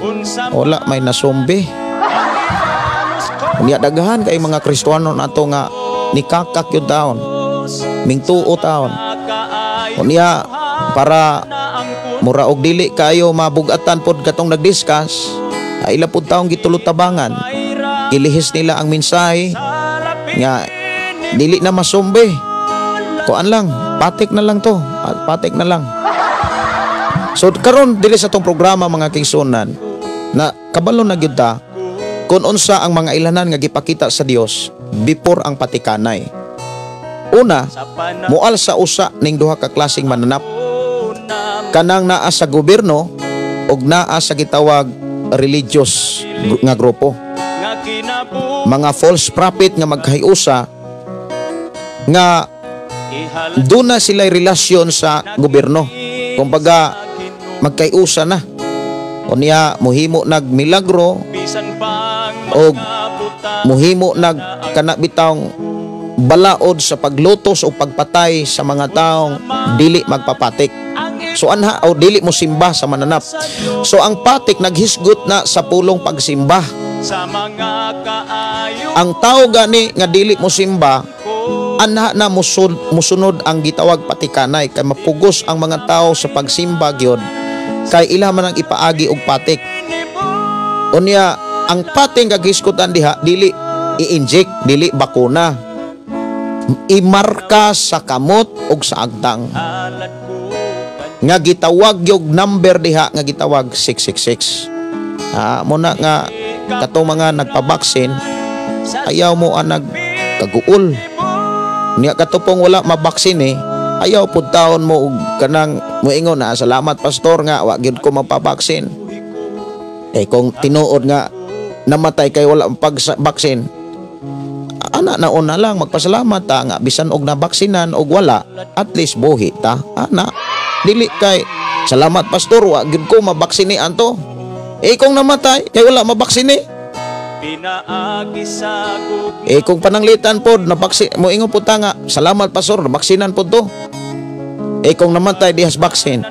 S3: wala may na-zombie. Unya daghan kay mga Kristuano nato nga nikakak yung taon, mingtuo taon. Unya para mura og dili kayo mabugatan pod katong nagdiscuss, ay ila pud taong gitulutabangan, gilihis nila ang mensahe nga dili na masumbi, kuan lang, patik na lang to, patik na lang. So karon dili sa tong programa, mga kaigsuonan, na kabalo na gyud ta kung unsa ang mga ilanan nga gipakita sa Dios before ang patikanay. Una, mual sa usa ning duha ka klaseng mananap, kanang naa sa gobyerno ug naa sa gitawag religious nga grupo, mga false prophet nga magkahiusa nga doon na sila relasyon sa gobyerno, kumbaga magkaiusa na. Unya muhimo nag milagro og muhimo nag kana bitawng balaod sa paglutos o pagpatay sa mga taong dili magpapatik. So anha o dili mo simba sa mananap. So ang patik naghisgot na sa pulong pagsimba. Ang tao gani nga dili mo simba, anha na musunod ang gitawag patikanay, kay mapugos ang mga tao sa pagsimba gyud kay ila man ang ipaagi og patik. Unya ang pating kagiskutan diha dili i-inject, dili bakuna, imarka sa kamot og sa agtang nga gitawag yung number diha nga gitawag 666. Muna nga katong mga nagpabaksin, ayaw mo ang nagkaguol. Niya katupong wala mabaksin eh, ayaw pud taon mo og kanang moingon na, "Salamat, pastor, nga wa gyud ko mapabaksin." Eh kung tinuod nga namatay kay wala pag baksin, ana na una lang magpasalamat ta nga bisan og nabaksinan og wala, at least buhi ta ana. Dili kay, "Salamat, pastor, wa gyud ko mabaksini anto." Eh kung namatay kay wala mabaksini? Eh kung pananglitan pod nabaksi, moingon pod ta nga, "Salamat, pastor, nabaksinan pod to." Eh kung namatay dihas baksin?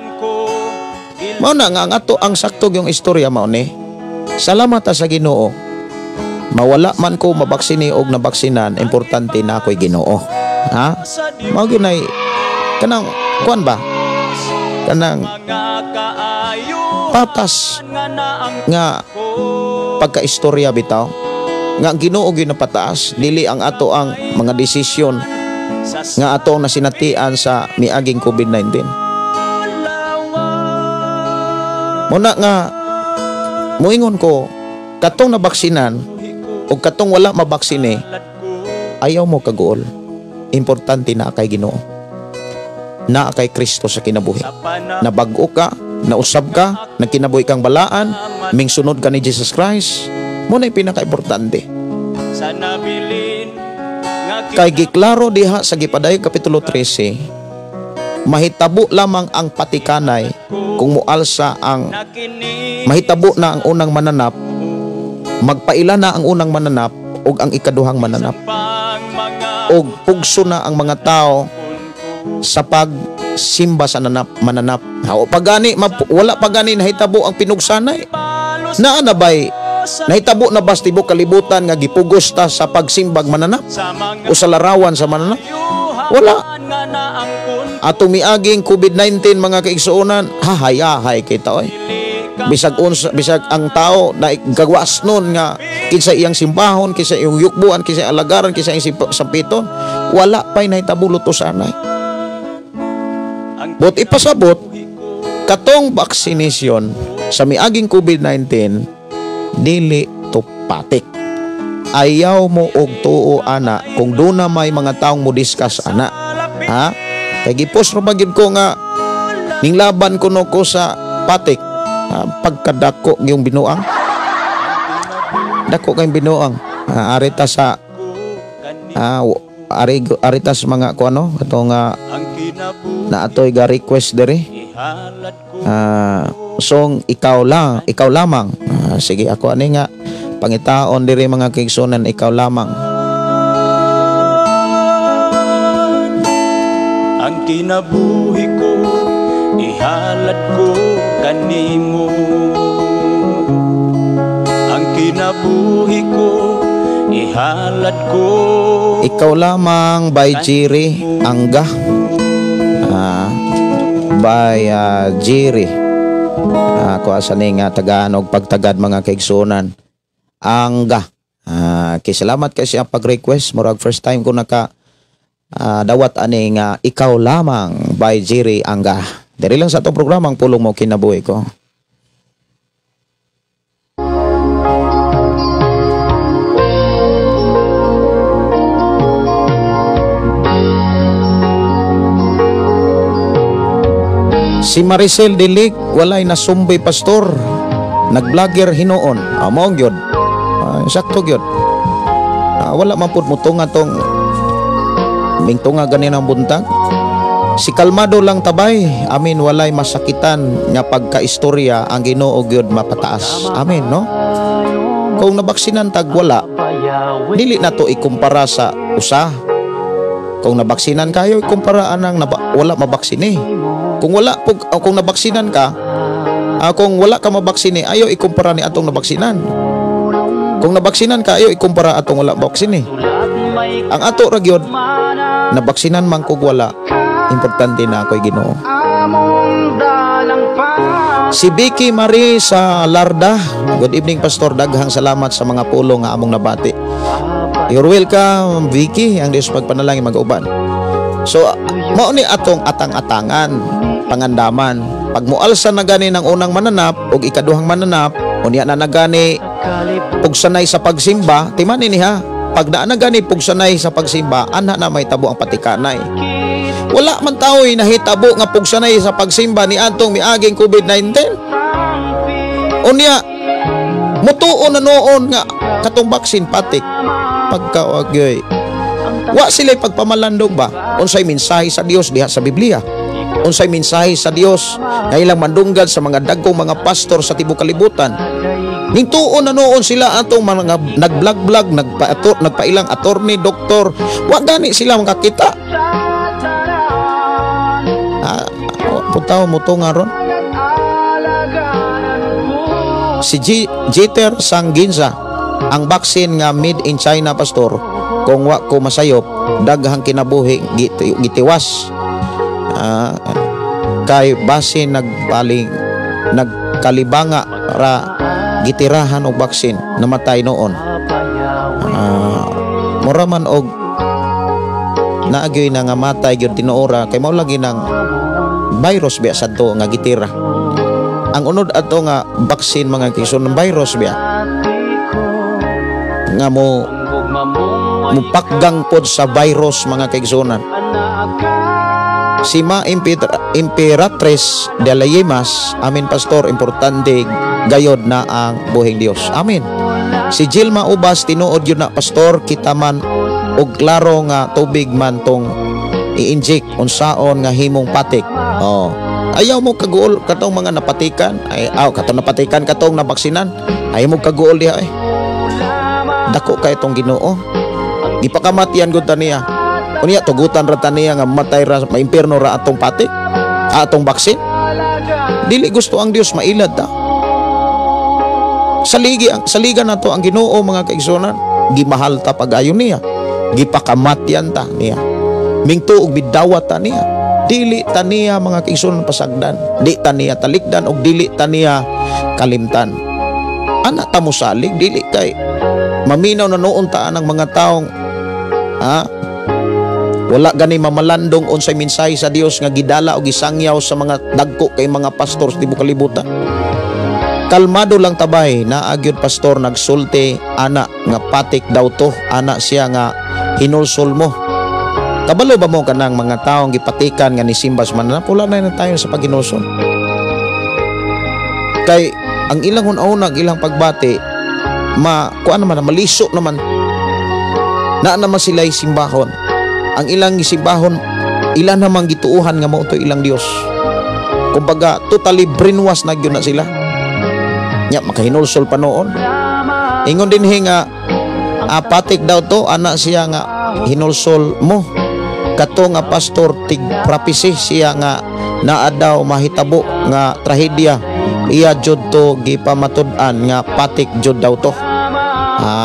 S3: Mao na nga ang ato ang sakto yung istorya mao ni. Salamat ta sa Ginoo. Mawala man ko mabaksini og nabaksinan, importante na ako'y Ginoo. Ha? Mao gyud kanang kuan ba? Kanang patas nga pagkaistorya bitaw nga ang Ginoo gyud napataas, dili ang ato ang mga desisyon nga ato ang nasinatian sa miaging COVID-19. Muna nga muingon ko, katong nabaksinan o katong wala mabaksine, ayaw mo kaguol. Importante na kay Ginoo, naa kay Kristo sa kinabuhi. Nabag-o ka, nausab ka, nagkinabuhi kang balaan, mingsunod ka ni Jesus Christ, mo na pinaka-importante. Kay giklaro diha sa gipadayag Kapitulo 13, mahitabo lamang ang patikanay kung mualsa ang mahitabo na ang unang mananap, magpaila na ang unang mananap ug ang ikaduhang mananap. Og pugso na ang mga tao sa pagsimba sa mananap. Ha, o pagani, wala pa gani nahitabo ang pinugsanay. Naa na ba'y nahitabo na ba sa tibok kalibutan nga gipugos ta sa pagsimbag mananap o sa larawan sa mananap? Wala. Atong miaging COVID-19, mga kaigsuonan, hahayahay kita oy. Bisag unsa, bisag ang tao na gagwas nun nga Kinsa iyang simbahon, kinsa iyang yukbuan, kinsa iyang alagaran, kinsa iyang sampiton, wala pa'y nahitabo lutosanay. But ipasabot, katong vaccination sa miaging COVID-19, dili to patik. Ayaw mo og tuo ana kung doon na may mga taong mo discuss ana. Ha? Kay gipost ra ba gyud ko nga ning laban kuno ko sa patik. Ha? Pagkadako yung binuang. Dako kayong binuang. Ha, arita sa arita sa mga kuano katong na atoy ga request diri. Song ikaw lang, ikaw lamang. Sige ako ani nga pangitaon diri mga kaigsunan, ikaw lamang.
S4: Ang kinabuhi ko ihalad ko kanimo. Ang kinabuhi ko ihalad ko.
S3: Ikaw lamang by Jerry Angga. By Jerry. Ako asa ni nga tagaan og pagtagad mga kaigsunan. Angga. Kay salamat kay siya pag-request. Murag first time ko naka dawat ani nga ikaw lamang by Jerry Angga. Diri lang sa atong programa ang Pulong Mo Kinabuhi Ko. Si Maricel Dilig, walay nasumbi pastor. Nagblogger hinuon. Mao gyud. Sakto gyud. Wala man pud mutunga tong mingtunga ganin ang buntag. Si kalmado lang tabay. Amin, walay masakitan nga pagkaistorya ang Ginoo gyud mapataas. Amin, no? Kung nabaksinan tag wala, dili na to ikumpara sa usa. Kung nabaksinan kayo, ikumpara anang wala mabaksine. Kung wala o kung nabaksinan ka, kung wala ka mabaksine, ayo ikumpara ni atong nabaksinan. Kung nabaksinan ka, ayo ikumpara atong wala mabaksine. Ang ato ra gyud, nabaksinan man kog wala, importante na ako'y Ginoo. Si Vicky Marie sa Larda, good evening Pastor, daghang salamat sa mga pulong nga among nabati. You're welcome Vicky, ang Dios pagpanalangin mag-uban. So mao ni atong atang-atangan, pangandaman. Pag mualsa na gani ng unang mananap og ikaduhang mananap, unya na nagani pugsanay sa pagsimba, timani niha, pag naa na gani pugsanay sa pagsimba, anha na may tabo ang patikanay. Wala man taoy nahitabo nga pugsanay sa pagsimba ni atong miaging COVID-19. Unya mutuo na noon nga katong vaccine patik pagkaagyoy. Wa sila'y pagpamalandong ba? Unsay mensahe sa Dios diha sa Biblia? Unsay mensahe sa Dios nga ilang mandunggan sa mga dagkong mga pastor sa tibuok kalibutan? Nintuon na noon sila atong mga nagblog-blog, nagpailang attorney, doktor. Wa gani sila makakita. Puntaw mo to nga ron. Si Jeter Sangginza, ang vaccine nga made in China, pastor, kung wa ko masayop, daghang kinabuhi gitiwas. Kay base nagkalibanga ra gitirahan og vaccine, namatay noon. Mura man og naagyoy na nga matay gyud tinuora kay mao lagi nang virus biya sadto nga gitira. Ang unod ato nga vaccine mga kison ng virus biya nga mo mupakgang pod sa virus mga kaigsunan. Si Ma Imperatriz de la Yemas, amin pastor, importante gayod na ang buhing Dios. Amin. Si Gilma Ubas, tinuod yun na pastor, kita man og klaro nga tubig man tong i-inject unsaon nga himong patik. Oh. Ayaw mo kaguol katong mga napatikan, ay aw katong napatikan katong nabaksinan, ayaw mo kaguol diha eh. Dako kay itong Ginoo. Gipakamatian gud ta niya. Unya tugutan ra ta niya nga matay ra, maimpierno ra atong patik, atong baksin. Dili gusto ang Dios mailad ta. Saligan nato ang Ginoo mga kaigsunan. Gimahal ta pag-ayon niya. Gipakamatian ta niya. Mingto og bidawat ta niya. Dili ta niya mga kaigsunan pasagdan. Di ta niya talikdan og dili ta niya kalimtan. Ana ta mo salig, dili kay maminaw na noon taan ang mga taong ha, wala gani mamalandong unsay mensahe sa Dios nga gidala o gisangyaw sa mga dagko kay mga pastor sa tibuok kalibutan. Kalmado lang tabay, naa gyud pastor nagsulti ana nga patik daw to, ana siya nga hinulsol mo. Kabalo ba mo kanang mga taong gipatikan nga nisimbas man na pula na tayo sa paghinulsol? Kay ang ilang una-una, ang ilang pagbati, ma kuan naman, maliso naman. Naa naman sila simbahon. Ang ilang simbahon, ilan namang gituuhan nga mao to ilang Dios. Kumbaga, totally brainwash na gyud na sila. Nya makahinulsol pa noon. Ingon din nga apatik daw to, ana siya nga hinulsol mo. Kato nga pastor tig prophecy siya nga naa daw mahitabo nga trahedya. Iya jud to gipamatud-an nga patik jud daw to.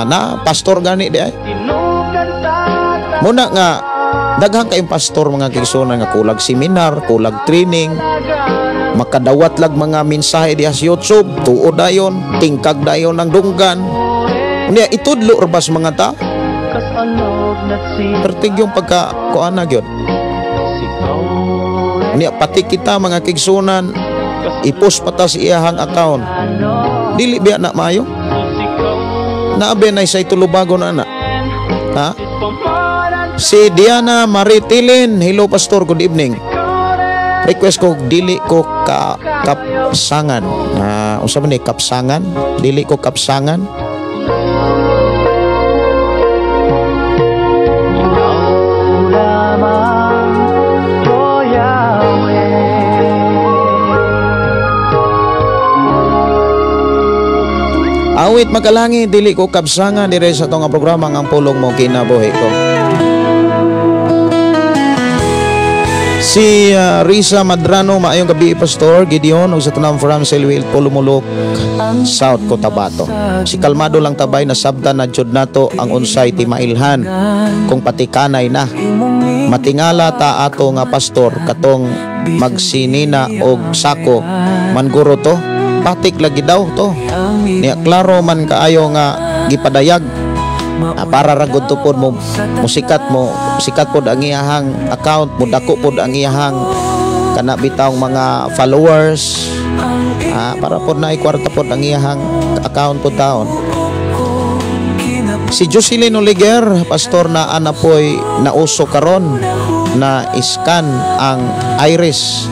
S3: Na pastor gani di ay. Muna nga daghang kayong pastor mga kaigsuonan nga kulag seminar, kulag training, makadawat lag mga mensahe diha sa YouTube, tuo dayon, tingkag dayon ang dunggan. Unya itudlo ra ba sa mga tao? Pertig yung pagka kuana gyud. Unya pati kita mga kaigsuonan, i-post pa ta sa iyahang account. Dili biya na maayo? Naabi na isa'y tulubagon na na. Ha? Si Diana Maritilin, hello pastor, good evening. Request ko dili ko kapsangan. Unsa man ni kapsangan? Dili ko kapsangan. Awit makalangit, dili ko kapsangan dire sa atong programa ang Pulong Mo Kinabuhi Ko. Si Risa Madrano, maayong gabi Pastor Gideon ug sa tanang from Selwil Pulumulok, South Cotabato. Si kalmado lang tabay na sabta na jud nato ang unsay timailhan kung patikanay na. Matingala ta ato nga pastor katong magsinina og sako manguro to, patik lagi daw to. Niya klaro man kaayo nga gipadayag. Para ra gud to pod mo musikat mo sikat pod ang iyahang account mo, dako pod ang iyahang kana bitawng mga followers, para pod na ikwarta pod ang iyahang account pod taon. Si Jocelyn Oliger, pastor na anapoy nauso karon na iskan ang iris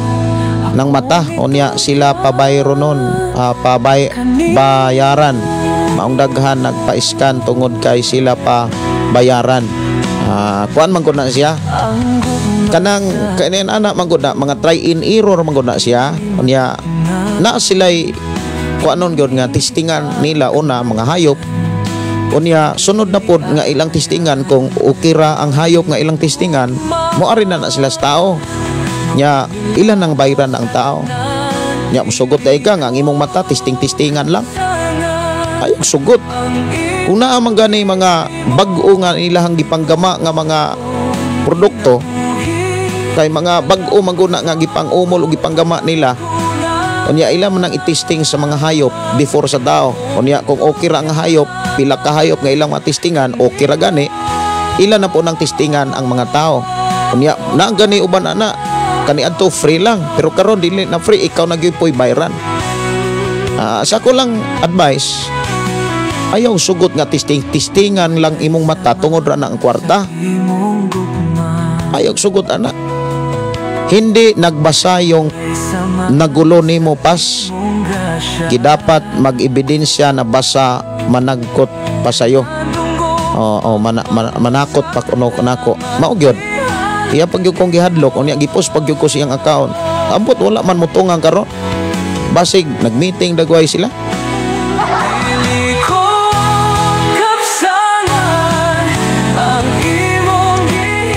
S3: ng mata, unya sila pabayro nun, bayaran. Maong daghan nagpa-scan tungod kay sila pa bayaran. Kuan man gud na siya. Kanang kanin ana man gud na mga try in error man gud na siya. Unya na sila'y kuanon gyud nga testingan nila una mga hayop. Unya sunod na pod nga ilang testingan kung okay ra ang hayop nga ilang testingan, moari na na sila sa tao. Nya ilan ang bayaran ang tao. Nya musugot dai ka nga ang imong mata testing-testingan lang. Ay sugot. Kung naa man gani mga bag-o nga ilahang gipanggama nga mga produkto, kay mga bag-o man gud na nga gipang-umol o gipanggama nila, unya ila man ang i-testing sa mga hayop before sa tao. Unya kung okay ra ang hayop, pila ka hayop nga ilang matestingan, okay ra gani, ila na po nang testingan ang mga tao. Unya na gani uban ana kaniadto free lang, pero karon dili na free, ikaw na gyud poy bayaran. Sa ko lang advice, ayaw sugot nga testing-testingan lang imong mata tungod ra na ang kwarta. Ayaw sugot ana. Hindi nagbasa yung nagulo nimo pas. Gidapat mag-ebidensya na basa managkot pa sayo. Oo, manakot pa kuno nako. Mao gyud. Iya pag gyud kong gihadlok, unya gipos pag gyud ko siyang account. Ambot wala man motungang karon. Basig nagmeeting dagway sila.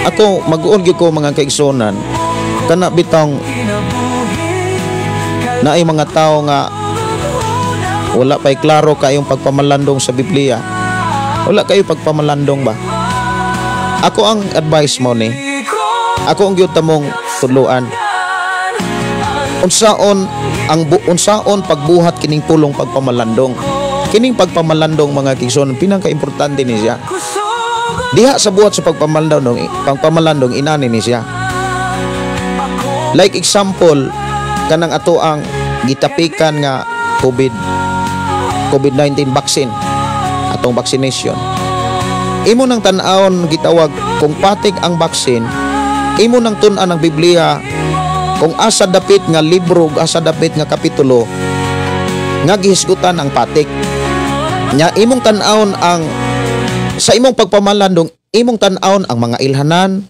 S3: Ako mag-uon gyud ko mga kaigsuonan, kana bitong naay mga tao nga wala pa'y klaro kayong pagpamalandong sa Biblia. Wala kayo pagpamalandong ba? Ako ang advice mo ni, ako ang gyud tamong tudloan. Unsaon ang unsaon pagbuhat kining pulong pagpamalandong? Kining pagpamalandong, mga kaigsoon, pinaka-importante ni siya. Diha sa buhat sa pagpamalandong, inani ni siya. Like example, kanang ato ang gitapikan nga COVID-19 vaccine, atong vaccination. Imo nang tan-awon gitawag kung patik ang vaccine, imo nang tun-an ang Biblia kung asa dapit nga libro ug asa dapit nga kapitulo nga gihisgutan ang patik. Nya imong tan-awon ang sa imong pagpamalandong, imong tan-awon ang mga ilhanan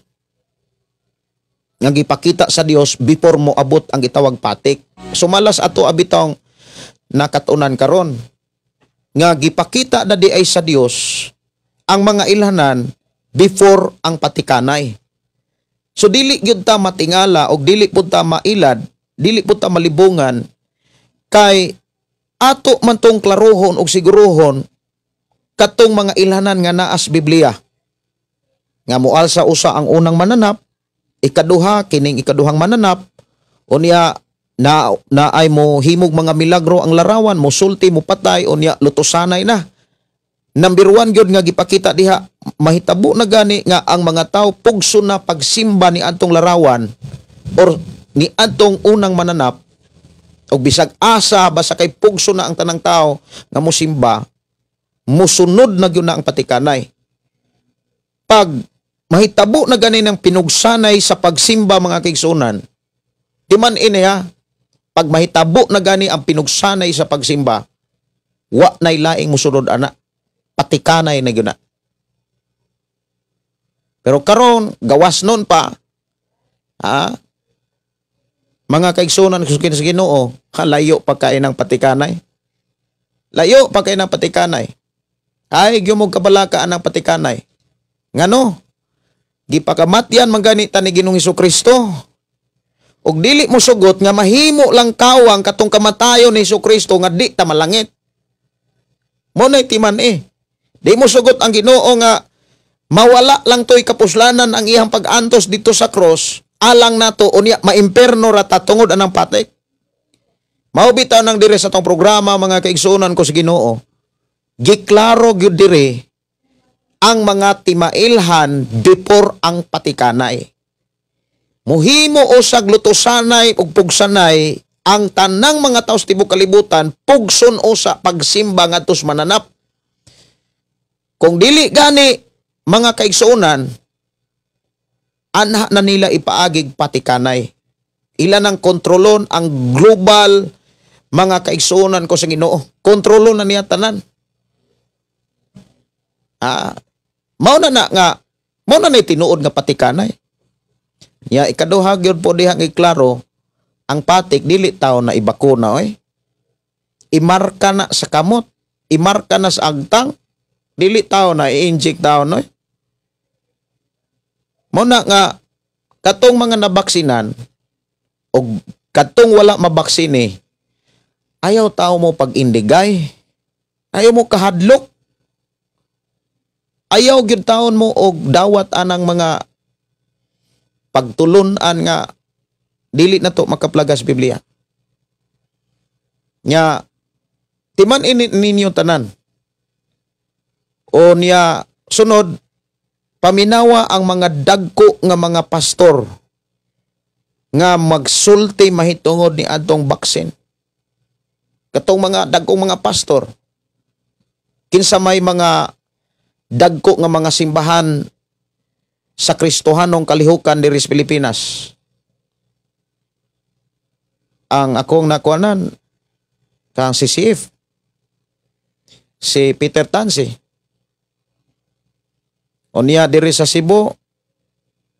S3: nga gipakita sa Dios before mo abot ang gitawag patik. Sumalas ato abitong nakatunan karon nga gipakita na di ay sa Dios ang mga ilhanan before ang patikanay. So dili gyud ta matingala og dili pud ta mailad, dili pud ta malibungan kay ato man tong klarohon og sigurohon katong mga ilhanan nga naas Biblia. Nga moalsa usa ang unang mananap, ikaduha kining ikaduhang mananap, unya na naay mo himog mga milagro ang larawan, mo sulti, mo patay, unya lutosanay na. Number 1 gyud nga gipakita diha, mahitabo na gani nga ang mga tao pugso na pagsimba ni adtong larawan or ni adtong unang mananap, og bisag asa basta kay pugso na ang tanang tao nga mosimba, musunod na gyud na ang patikanay. Pag mahitabo na gani ng pinugsanay sa pagsimba, mga kaigsunan, di man ini ha, pag mahitabo na gani ang pinugsanay sa pagsimba, wa nay laing musunod ana, patikanay na gyud na. Pero karon gawas nun pa, ha, mga kaigsunan sa Ginoo, layo pa kay ng patikanay. Layo pa kay ng patikanay. Ay, gyud kabalaka ang patikanay. Ngano? Gipakamatyan man gani ta ni Ginoong Hesukristo. Og dili mo sugot nga mahimo lang kawang katong kamatayon ni Hesukristo nga di ta malangit. Mo nay timan eh. Di mo sugot ang Ginoo nga mawala lang to'y kapuslanan ang iyang pag-antos dito sa cross, alang nato unya maimperno ra ta tungod anang patik. Mao bitaw nang dire sa tong programa, mga kaigsuonan ko sa Ginoo. Giklaro gyud dire ang mga timailhan before ang patikanay. Muhimo usag lutosanay ug pugsanay ang tanang mga tawo sa tibuok kalibutan, pugson usa pagsimba ngadto sa mananap. Kung dili gani, mga kaigsuonan, anha na nila ipaagig patikanay. Ila nang kontrolon ang global, mga kaigsuonan ko sa Ginoo. Kontrolon na niya tanan. Mao na na nga, mao na tinuod nga patikanay. Ya ikaduha gyud po diha nga klaro, ang patik dili tawo na ibakuna oy. Imarka na sa kamot, imarka na sa agtang, dili tawo na i-inject tawo noy. Mao na nga katong mga nabaksinan og katong wala mabaksine, ayaw tao mo pag-indigay, ayaw mo kahadlok, ayaw gyud taon mo og dawat anang mga pagtulun-an nga dili na to makaplagas Biblia. Nya timan ini ninyo tanan. O niya sunod, paminawa ang mga dagko nga mga pastor nga magsulti mahitungod ni adtong baksin. Katong mga dagkong mga pastor, kinsa may mga dagko nga mga simbahan sa Kristohanong kalihukan diri sa Pilipinas. Ang akong nakuanan kang si CF, si Peter Tansi. O niya diri sa Cebu,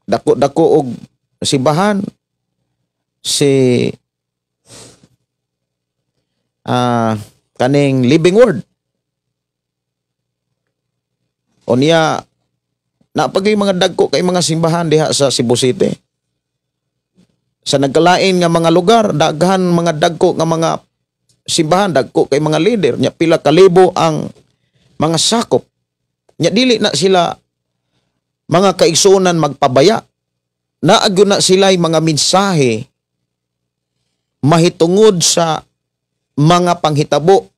S3: dako-dako og simbahan si kaning Living Word. O niya napagay mga dagko kay mga simbahan diha sa Cebu City. Sa nagkalain nga mga lugar, daghan mga dagko nga mga simbahan, dagko kay mga leader, nya pila kalibo ang mga sakop. Nya dili na sila, mga kaigsuonan, magpabaya. Naagyo na sila mga mensahe mahitungod sa mga panghitabo.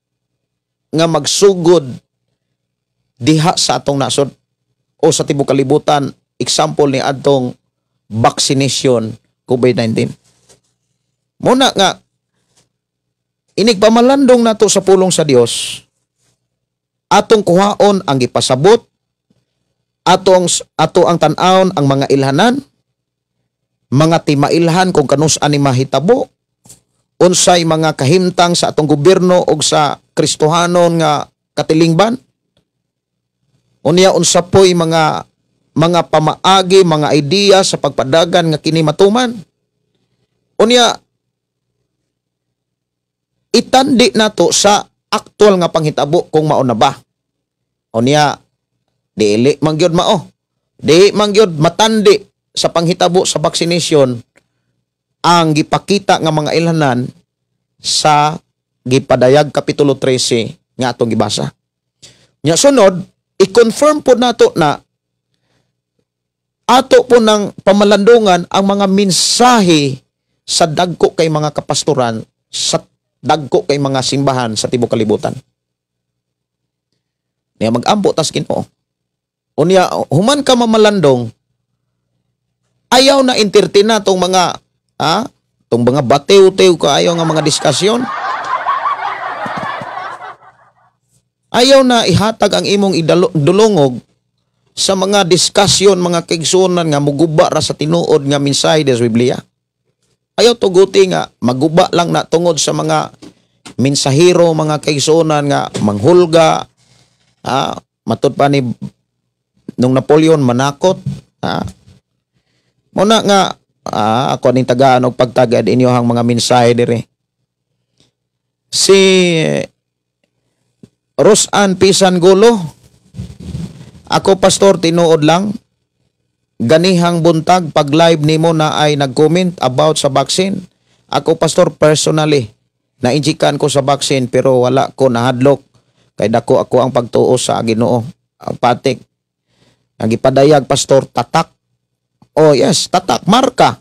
S3: nga magsugod diha sa atong nasod o sa tibuok kalibutan, example ni adtong vaccination COVID-19. Muna nga inig pamalandong nato sa pulong sa Dios, atong kuhaon ang gipasabot, ato ang tan-awon ang mga ilhanan, mga timailhan kung kanus-an ni mahitabo, unsay mga kahimtang sa atong gobyerno og sa Kristohanon nga katilingban, unya unsa po'y mga pamaagi, mga idea sa pagpadagan nga kini matuman. Unya itandi nato sa aktual nga panghitabo kung mao na ba. Unya dili man gyud mao. Di man gyud matandi sa panghitabo sa vaccination ang gipakita nga mga ilhanan sa gipadayag kapitulo 13 nga atong gibasa. Nya sunod, i-confirm po nato na ato po ng pamalandungan ang mga mensahe sa dagko kay mga kapastoran, sa dagko kay mga simbahan sa tibuok kalibutan. Niya mag-ampo tas Ginoo. Unya human ka mamalandong, ayaw na entertain na tong mga tong mga batew-tew kaayo nga mga diskusyon. Ayaw na ihatag ang imong idulongog sa mga diskusyon, mga kaigsuonan nga muguba ra sa tinuod nga mensahe sa Biblia. Ayaw tuguti nga maguba lang na tungod sa mga mensahero, mga kaigsuonan nga manghulga, matud pa ni nung Napoleon manakot. Muna nga ako ning tagaan og pagtagad inyohang mga mensahe dire. Si Rosan Pisan Gulo, ako pastor tinuod lang ganihang buntag pag live nimo na ay nag-comment about sa vaccine. Ako pastor personally na-injikan ko sa vaccine pero wala ko nahadlok kay dako ako ang pagtuo sa Ginoo. Ang patik ang gipadayag pastor tatak. Oh yes, tatak marka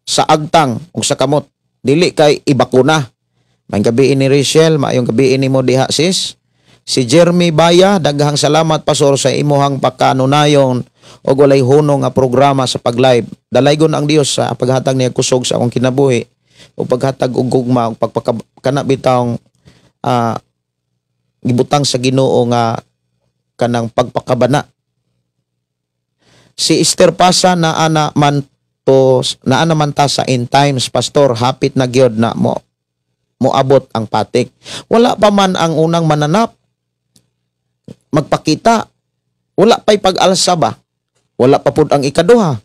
S3: sa agtang ug sa kamot. Dili kay ibakuna. Maayong gabi ni Rachel, maayong gabi nimo diha sis. Si Jeremy Baya, daghang salamat pastor sa imuhang pakanunayon og walay hunong nga programa sa pag-live. Dalaygon ang Dios sa paghatag niya kusog sa akong kinabuhi ug paghatag og gugma ug pagpakana bitawng gibutang sa Ginoo nga kanang pagpakabana. Si Esther Pasa na ana man to naa man ta sa end times pastor, hapit na gyud na mo moabot ang patik. Wala pa man ang unang mananap magpakita. Wala pa'y pag-alsa ba? Wala pa pud ang ikaduha.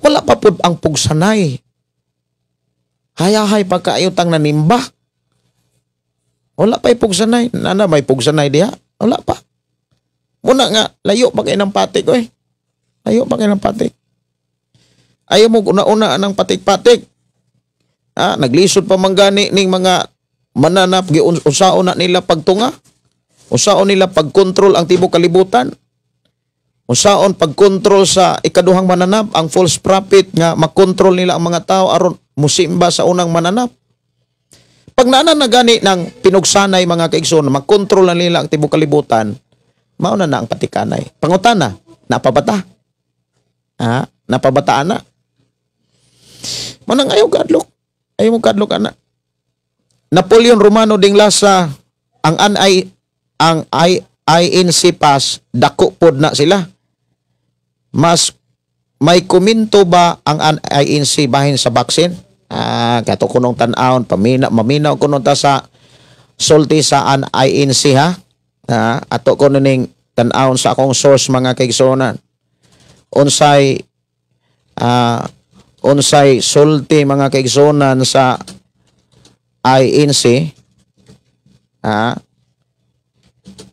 S3: Wala pa pud ang pugsanay. Hayahay pagkaayo tang nanimba. Wala pa'y pugsanay. Nana may pugsanay diha? Wala pa. Muna nga, layo pa kayo ng patik. Oy. Layo pa kayo ng patik. Ayaw mo una-una ng patik-patik. Naglisod pa man gani ning mga mananap, usaon na nila pagtunga. Usaon nila pagkontrol ang tibuok kalibutan. Usaon pagkontrol sa ikaduhang mananap, ang false prophet nga makontrol nila ang mga tao aron musimba sa unang mananap. Pag naana na gani ng pinugsanay mga kaigsoon, makontrol na nila ang tibuok kalibutan, mauna na ang patikanay. Pangutana, napabata? Napabata ana? Manang ayaw kadlok. Ayaw mo kadlok ana. Napoleon Romano Dinglasa, ang ang INC pass, dako pod na sila. Mas may komento ba ang INC bahin sa vaccine? Kato kunong tan-awon, maminaw kunong ta sa sulti sa INC ha. Ato kuno ning tan-awon sa akong source mga kaigsuonan. Unsay unsay sulti mga kaigsuonan sa INC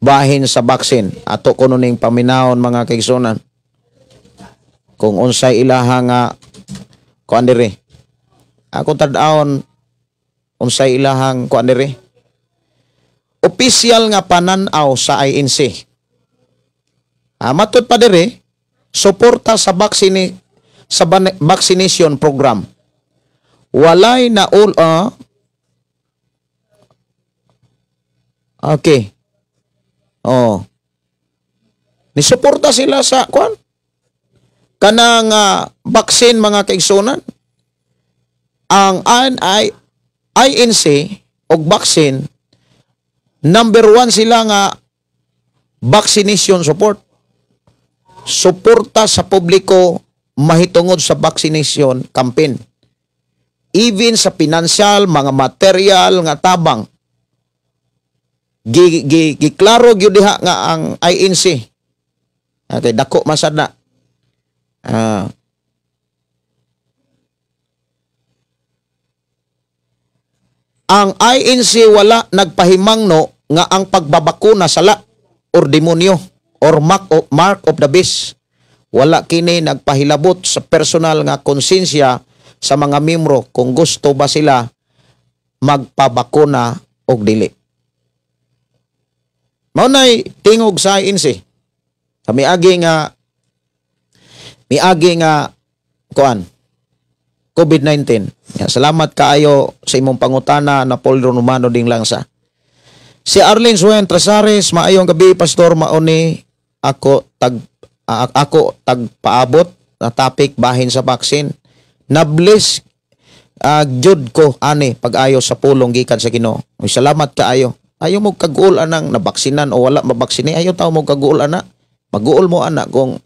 S3: bahin sa vaccine. Ato kuno ning paminawon mga kaigsuonan kung unsay ilaha nga kuan diri. Ako tad-awon unsay ilahang kuan diri. Opisyal nga panan-aw sa INC. Matud pa diri, suporta sa vaccination program. Walay na okay. Oh. Nisuporta sila sa kuan kanang vaccine mga kaigsunan. Ang INC og vaccine number 1 sila nga vaccination support. Suporta sa publiko mahitungod sa vaccination campaign. Even sa pinansyal, mga material nga tabang. Giklaro gyud diha nga ang INC. Okay, dako masad na. Ang INC wala nagpahimangno nga ang pagbabakuna sala or demonyo or mark of the beast. Wala kini nagpahilabot sa personal nga konsensya sa mga miyembro kung gusto ba sila magpabakuna og dili. Mao nay tingog sa INC. Sa miagi nga kuan COVID-19. Ya, salamat kaayo sa imong pangutana na Paul Romano ding lang sa. Si Arlene Suen Trasares, maayong gabi pastor, mauni ako tagpaabot na topic bahin sa vaccine. Nabless jud ko ani pag-ayo sa pulong gikan sa Ginoo. Salamat kaayo. Ayo mo kaguol anang nabaksinan o wala mabaksine, ayo tao mo kaguol ana. Maguol mo ana kung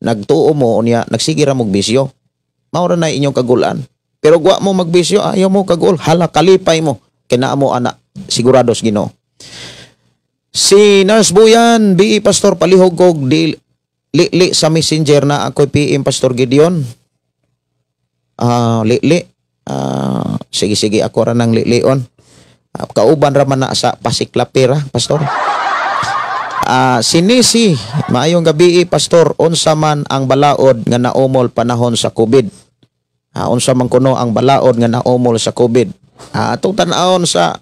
S3: nagtuo mo unya nagsige ra mog bisyo. Mao ra na inyong kagulan. Pero gwa mo magbisyo, ayaw mo kaguol, hala kalipay mo kay naa mo ana sigurado sa Ginoo. Si Nurse Buyan, BE Pastor, palihog og li sa Messenger na ako'y PM Pastor Gideon. Li. Sige ako ra nang lilion. Kauban ra man na sa pasiklapira, Pastor. Sinisi, maayong gabi Pastor, unsa man ang balaod nga naumol panahon sa COVID? Unsa man kuno ang balaod nga naumol sa COVID? Atong tan-awon sa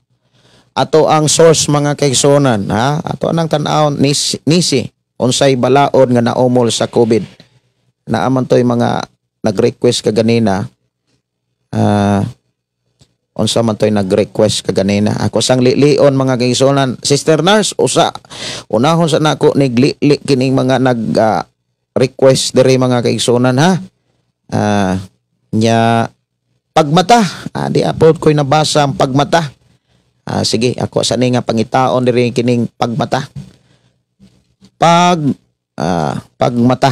S3: ato ang source mga kaigsuonan, ha? Ato anang tan-awon nisi unsay balaod nga naumol sa COVID. Naaman toy mga nag-request kaganina. Unsa man toy nag-request kaganina. Ako sang lilion mga kaigsuonan, Sister Nurse, usa unahon sa nako niglili kining mga nag request diri mga kaigsuonan, ha. Nya pagmata, di apod ko'y nabasa ang pagmata. Sige, ako sa ni nga pangitaon diri kining pagmata. Pagmata.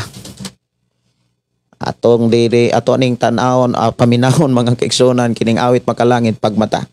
S3: Atong diri ato ning tan-awon, paminahon mga kaigsuonan kining awit makalangit pagmata.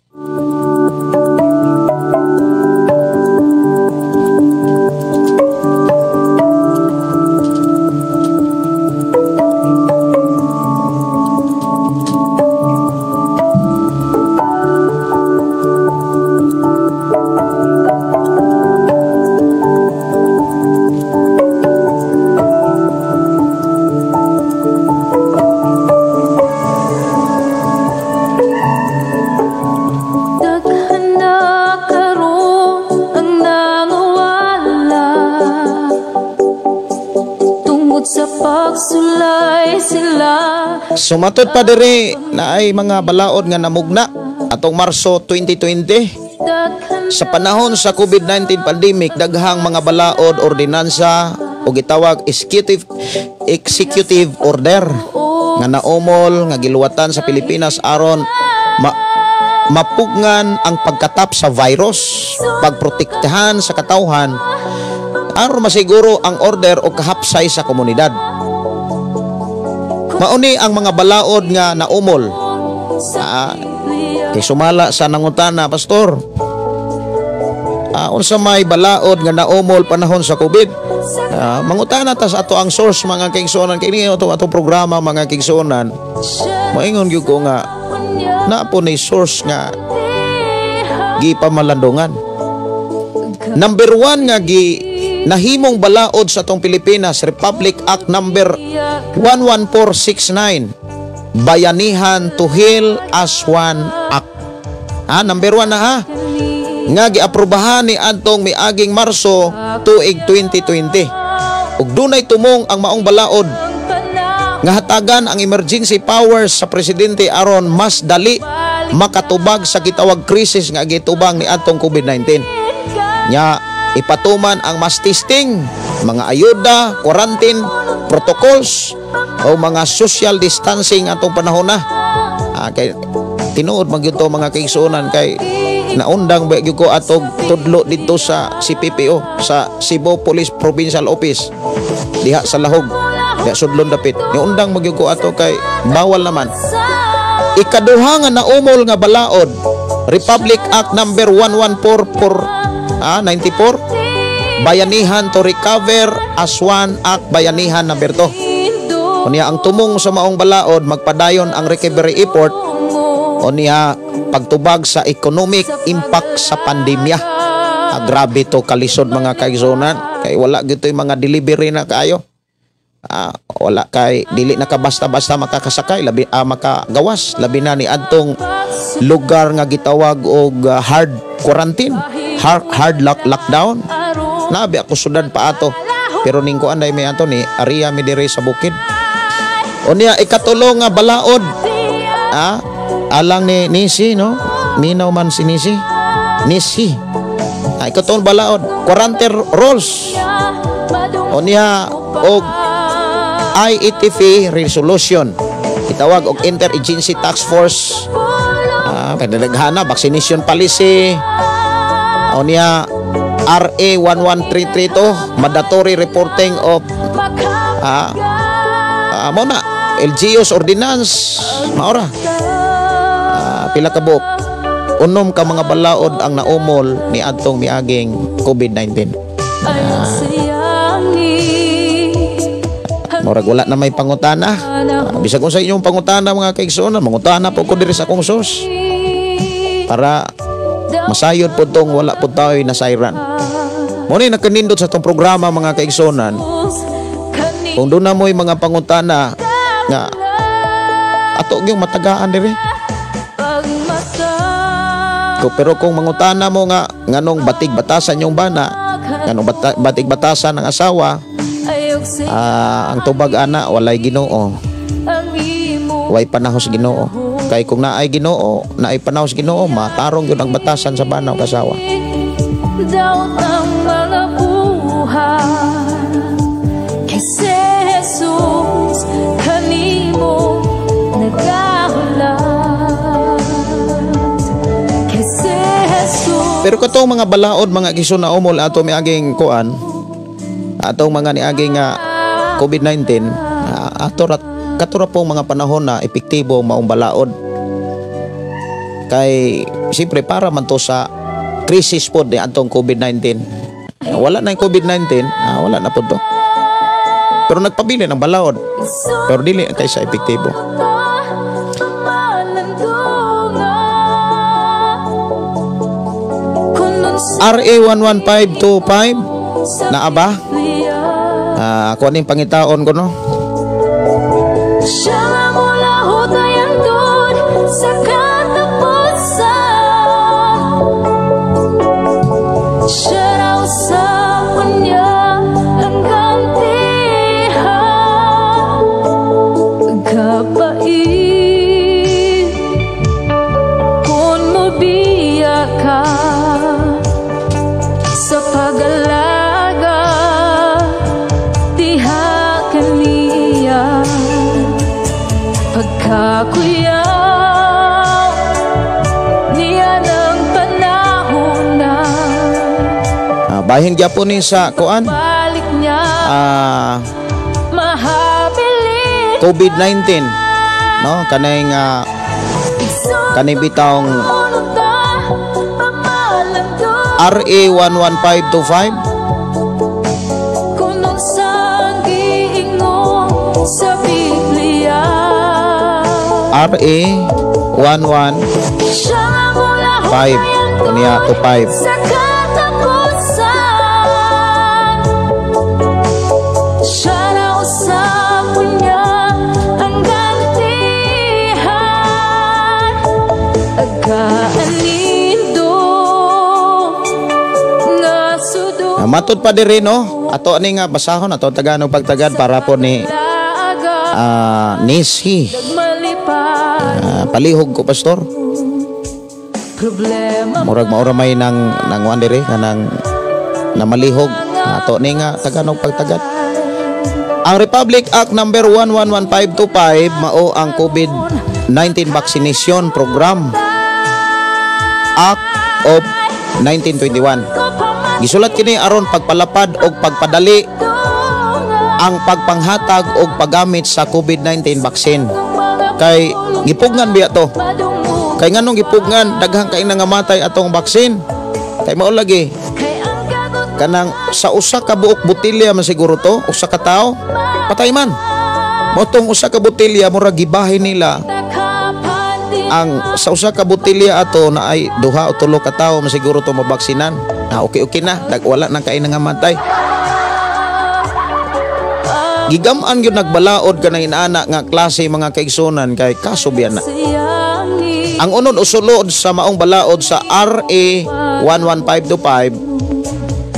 S3: Sumatod pa diri na ay mga balaod nga namugna atong Marso 2020. Sa panahon sa COVID-19 pandemic, daghang mga balaod, ordinansa o gitawag executive order nga naumol nga giluwatan sa Pilipinas aron mapugngan ang pagkatap sa virus, pagprotektahan sa katawhan aron masiguro ang order o kahapsay sa komunidad. Mauni ang mga balaod nga naumol. Kay sumala sa nangutana, Pastor, unsa may balaod nga naumol panahon sa COVID? Mangutana ta sa ato ang source mga kaigsuonan. Kay ini ato atong programa mga kaigsuonan, moingon gyud ko nga naa po ni source nga gipamalandungan. Number 1 nga gi nahimong balaod sa atong Pilipinas, Republic Act number 11469, Bayanihan to Heal as One Act. Number 1 na ha, nga giaprobahan ni adtong miaging Marso tuig 2020. Ug dunay tumong ang maong balaod nga hatagan ang emergency powers sa presidente aron mas dali makatubag sa gitawag krisis nga gitubang ni adtong COVID-19. Nya ipatuman ang mass testing, mga ayuda, quarantine protocols o mga social distancing atong panahon na. Kay tinuod man gyud to, mga kaigsuonan, kay naundang ba gyud ko atog tudlo dito sa CPPO, sa Cebu Police Provincial Office diha sa Lahog, diha sudlon dapit. Niundang man gyud ko ato kay bawal naman. Ikaduha nga naumol nga balaod, Republic Act number 1144 94, Bayanihan to Recover as One Act, Bayanihan number 2. Unya ang tumong sa maong balaod, magpadayon ang recovery effort, unya pagtubag sa economic impact sa pandemya. Grabe to kalisod, mga kaigsuonan, kay wala gyud to'y mga delivery na kaayo. Wala kay dili na ka basta-basta makakasakay, labi makagawas, labi na ni adtong lugar nga gitawag og hard quarantine, hard lockdown. Nabi ako sudad pa ato. Pero ning kuan day may ato ni area mi diri sa bukid. Unya ikatulo nga balaod, alang ni Nisi, no? Minaw man si Nisi. Nisi. Ikatulong balaod, quarantine rules. Unya og IATF resolution. Itawag og Interagency Task Force. Kadadaghana vaccination policy. Unya RA 11332, mandatory reporting of mo na LGU's ordinance maora. Pila ka buok? 6 ka mga balaod ang naumol ni adtong miaging COVID-19. Murag wala na may pangutana. Bisag kung sa inyong pangutana, mga kaigsuonan, mangutana po ko diri sa akong sus. Para masayod po tong wala po tayo'y nasayran. Mo ni nakanindot sa tong programa, mga kaigsuonan. Kung doon na mo'y mga pangutana nga ato gyung matagaan diri. Pero kung mangutana mo nga nganong batig batasan yung bana, nganong batig batasan ang asawa, ang tubag ana, walay Ginoo. Way panahos Ginoo. Kay kung naay Ginoo, naay panahos Ginoo, matarong yun ang batasan sa bana o asawa.
S5: Daot ang mga buhat kay si Jesus kanimo nagahulat, kay si Jesus.
S3: Pero katong mga balaod, mga kiso, na umol ato miaging kuan, atong mga niaging nga COVID-19, ato ra katura pong mga panahon na epektibo maong balaod. Kay siyempre para man to sa crisis pod ni atong COVID-19. Wala na yung COVID-19, wala na pod to. Pero nagpabili ng balaod. Pero dili kay sa epektibo. RA 11525 naa ba? Ako aning pangitaon ko, no?
S5: Siya nga mula hutayan doon sa katapusan. Siya raw sa unya ang gantihan. Kapait kung mobiya ka sa pag-alaga diha kaniya, pagkakuyaw niya ng panahon na
S3: Bahin gyapon ni sa kuan.
S5: Balik niya mahabilin.
S3: COVID-19, no, kaning kaning bitawng RA 11525.
S5: Kung unsang giingon sa Biblia.
S3: RA 11
S5: Siya nga mula
S3: 5 unya to 5.
S5: sa katapusan. Siya raw sa niya ang gantihan. Agkaanindo nga sudo.
S3: Matod pa diri, no, ato ani nga basahon ato tagaan og pagtagad para po ni Nisi.
S5: Malipad.
S3: Palihog ko, pastor.
S5: Problema.
S3: Murag maura may nang nang diri kanang Na malihog ato ni nga taganog pagtagad. Ang Republic Act number 111525 mao ang COVID-19 vaccination program Act of 1921. Gisulat kini aron pagpalapad og pagpadali ang pagpanghatag og paggamit sa COVID-19 vaccine. Kay gipugnan biya to. Kay nganong gipugnan, daghang kay nangamatay atong vaccine. Kay mao lagi kanang sa usa ka buok botelya man siguro to, usa ka tawo patay man. Mao tong usa ka botelya, murag gibahin nila ang sa usa ka botelya ato na ay duha o tulo ka tawo man siguro to mabaksinan. Ah, okay okay na, dag wala nang kay nangamatay. Gigam-an gyud nagbalaod kanang inaana nga klase, mga kaigsunan, kay kaso biya na. Ang unod o sulod sa maong balaod sa RA 11525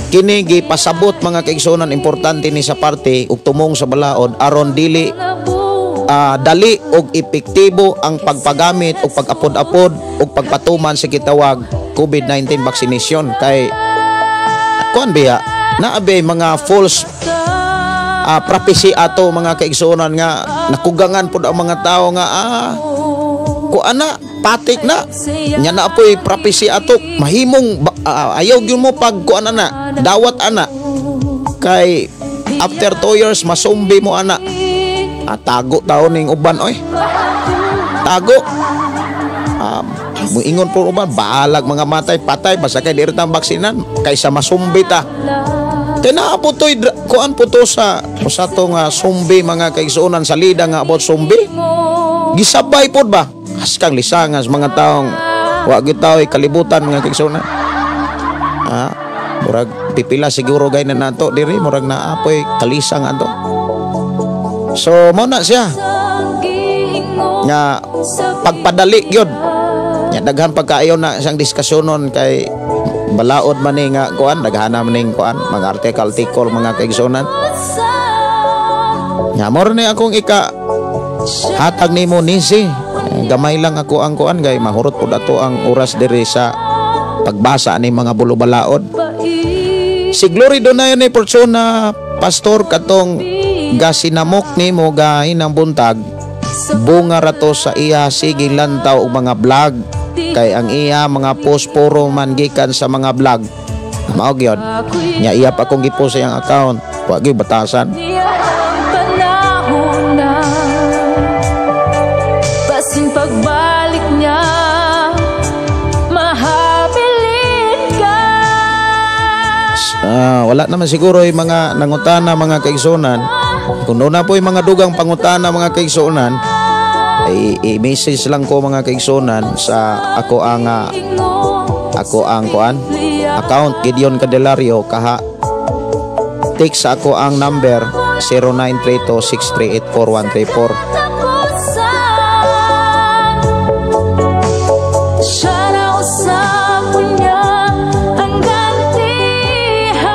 S3: kini gipasabot, mga kaigsunan, importante ni sa parte ug tumong sa balaod aron dili dali og epektibo ang pagpagamit og pag-apod-apod ug pagpatuman sa gitawag COVID-19 vaccination, kay kuan biya naabe mga false prophecy ato, mga kaigsuonan, nga nakugangan pud ang mga tao nga kuan na, patik na nya na apoy prophecy ato mahimong ayaw gyud mo pag kuan na dawat ana kay after 2 years masumbi mo ana. Tago tao ning uban oy, tago. Muingon po uban, bahalag mga matay patay basta kay diri ta baksinan kaysa masumbi ta. Kay naa po to'y kuan po to sa usa to nga sumbi, mga kaigsuonan, sa lida nga about sumbi. Gisabay pod ba? Haskang lisangas mga taong wa gyud tao'y kalibutan, mga kaigsuonan. Murag pipila siguro gay na nato diri, murag naapoy kalisang ato. So mao na siya nga pagpadali gyud. Nya daghan pagkaayo na siyang diskusyonon kay balaod man ni nga kuan, daghana man ning kuan mga article article, mga kaigsuonan. Nya mao ni akong ika hatag nimo nisi. Gamay lang ako ang kuan kay mahurot pud ato ang oras diri sa pagbasa ni mga bulo balaod. Si Glory Donayon ni Fortuna, pastor, katong gasinamok nimo gahin ang buntag, bunga rato sa iya sige lantaw og mga vlog, kay ang iya mga post puro man gikan sa mga vlog. Mao gyud nya iya pa akong gipost sa iyang account, wa gyud batasan.
S5: Niya ang panahon na basin pagbalik niya mahabilin ka.
S3: Wala naman siguro yung mga nangutana, mga kaigsunan. Kung doon na po yung mga dugang pangutana, mga kaigsunan, ay i-message lang ko, mga kaigsunan, sa ako ang kuan account Gideon Candelario kaha. Text sa ako ang number 0932-638-4134.
S5: Tapusan siya na usapon niya ang gantihan.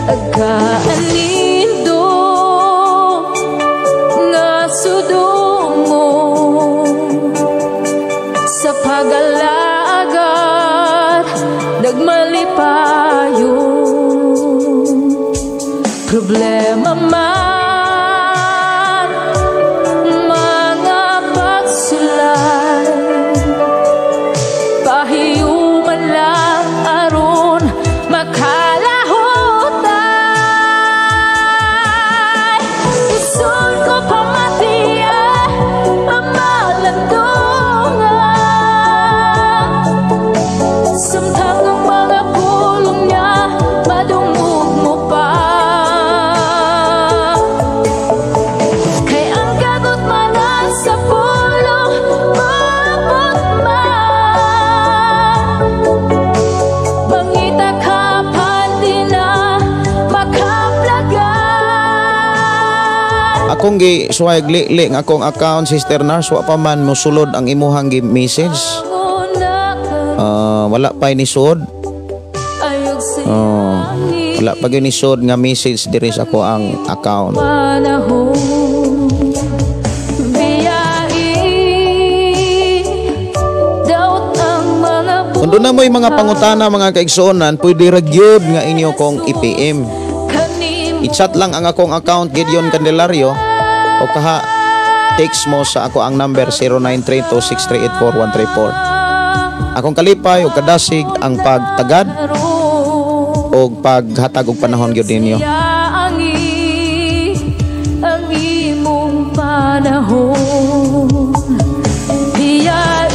S5: Agkaanindo nga sudungo sa pag-alagad nagmalipayon. Problema man, mga pagsulay, pahiyuman lang aron makalahutay. Lisod ko pamatiya ang malandungan. Samtang ang mga pulong niya madungog mo pa. Kay ang gagot manan sa pulong maabot man. Mangita ka pan di na makaplagan.
S3: Akong gi suway li nga akong account, Sister Nurse, wa pa man mosulod ang imuhang gi message. Wala pa ni sud.
S5: Ayog
S3: Oh, wala pa gyud ni sud nga message diri sa ako ang account.
S5: Panahon biyai daot ang mga
S3: Kung duna mo'y mga pangutana, mga kaigsuonan, pwede ra gyud nga inyo kong i-PM.
S5: Kanimo
S3: I-chat lang ang akong account, Gideon Candelario, o kaha text mo sa ako ang number 0932-638-4134. Akong kalipay o kadasig ang pagtagad o paghatag og panahon gyud ninyo.
S5: Ang imong panahon. Hiyain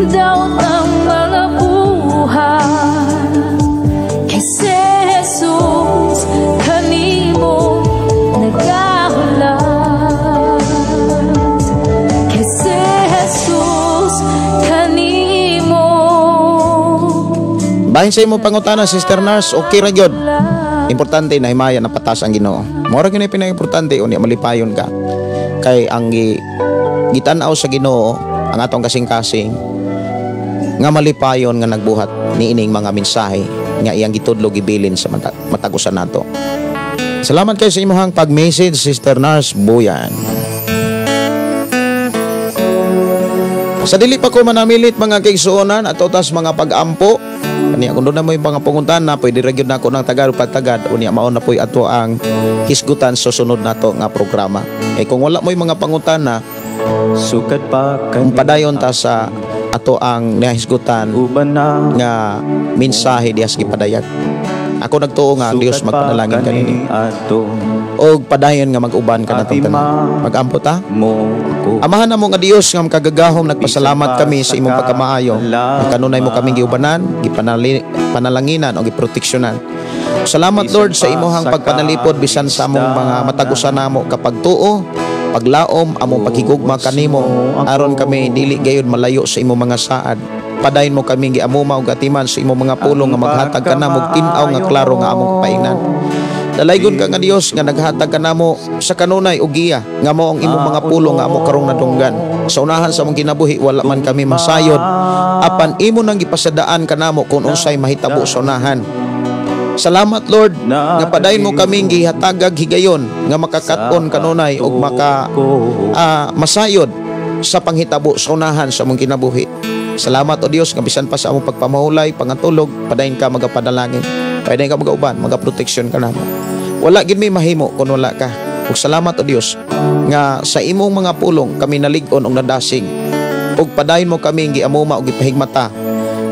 S5: daw ang mga buhat, kay si Jesus kanimo nagahulat, kay si Jesus kanimo.
S3: Bahin sa imong pangutana, Sister Nurse, okay ra gyud. Importante na himaya na patas ang Ginoo. Mao ra gyud ni pinaka-importante, unya malipayon ka. Kay ang gitan-aw sa Ginoo ang atong kasing-kasing nga malipayon nga nagbuhat niining mga mensahe nga iyang gitudlo, gibilin sa matag usa nato. Salamat kay sa imong pag-message, Sister Nurse Buyan. Sa dili pa ko manamilit, mga kaigsuonan, ato tas mga pag-ampo. Kaniya kung duna mo'y mga pangutana, pwede ra gyud nako ng tagal pagtagad, unya mao na po'y ato ang hisgutan sa sunod nato nga programa. Eh kung wala mo'y mga pangutana,
S1: Sukad pa
S3: kung padayon ta sa ato ang nahisgutan
S1: uban na
S3: nga mensahe diha sa gipadayag. Ako nagtuo nga ang Dios
S1: Sukad pa
S3: magpanalangin kanini
S1: kaniadto
S3: og padayon nga mag-uban kanatong tanan. Mag-ampo ta.
S1: Mo ako.
S3: Amahan namo nga Dios nga makagagahom, nagpasalamat kami sa imong pagkamaayo. Nga kanunay mo kaming giubanan, panalanginan o giproteksyonan. Salamat, Lord, sa imong pagpanalipod bisan sa among mga matag usa namo kapag tuo, paglaom, among paghigugma kanimo aron kami dili gayud malayo sa imong mga saad. Padayon mo kami giamuma og atiman sa imong mga pulong nga maghatag kanamo og tin-aw nga klaro nga among paingnan. Dalaygon ka nga Dios nga naghatag kanamo sa kanunay og giya nga mao ang imong mga pulong nga amo karong nadunggan. Sa unahan sa among kinabuhi wala man kami masayod, apan imo nang gipasadaan kanamo kung unsay mahitabo sa unahan. Salamat, Lord, nga padayon mo kaming gihatagag higayon nga makakat-on kanunay og maka masayod sa panghitabo sa unahan sa among kinabuhi. Salamat, o Dios, nga bisan pa sa among pagpamahulay, pangatulog, padayon ka magapadalangin. Padayon ka magauban, magaproteksyon ka namo. Wala gid may mahimo kung wala ka. Ug salamat, o Dios, nga sa imong mga pulong kami nalig-on og nadasig. Ug padayon mo kami giamuma og gipahigmata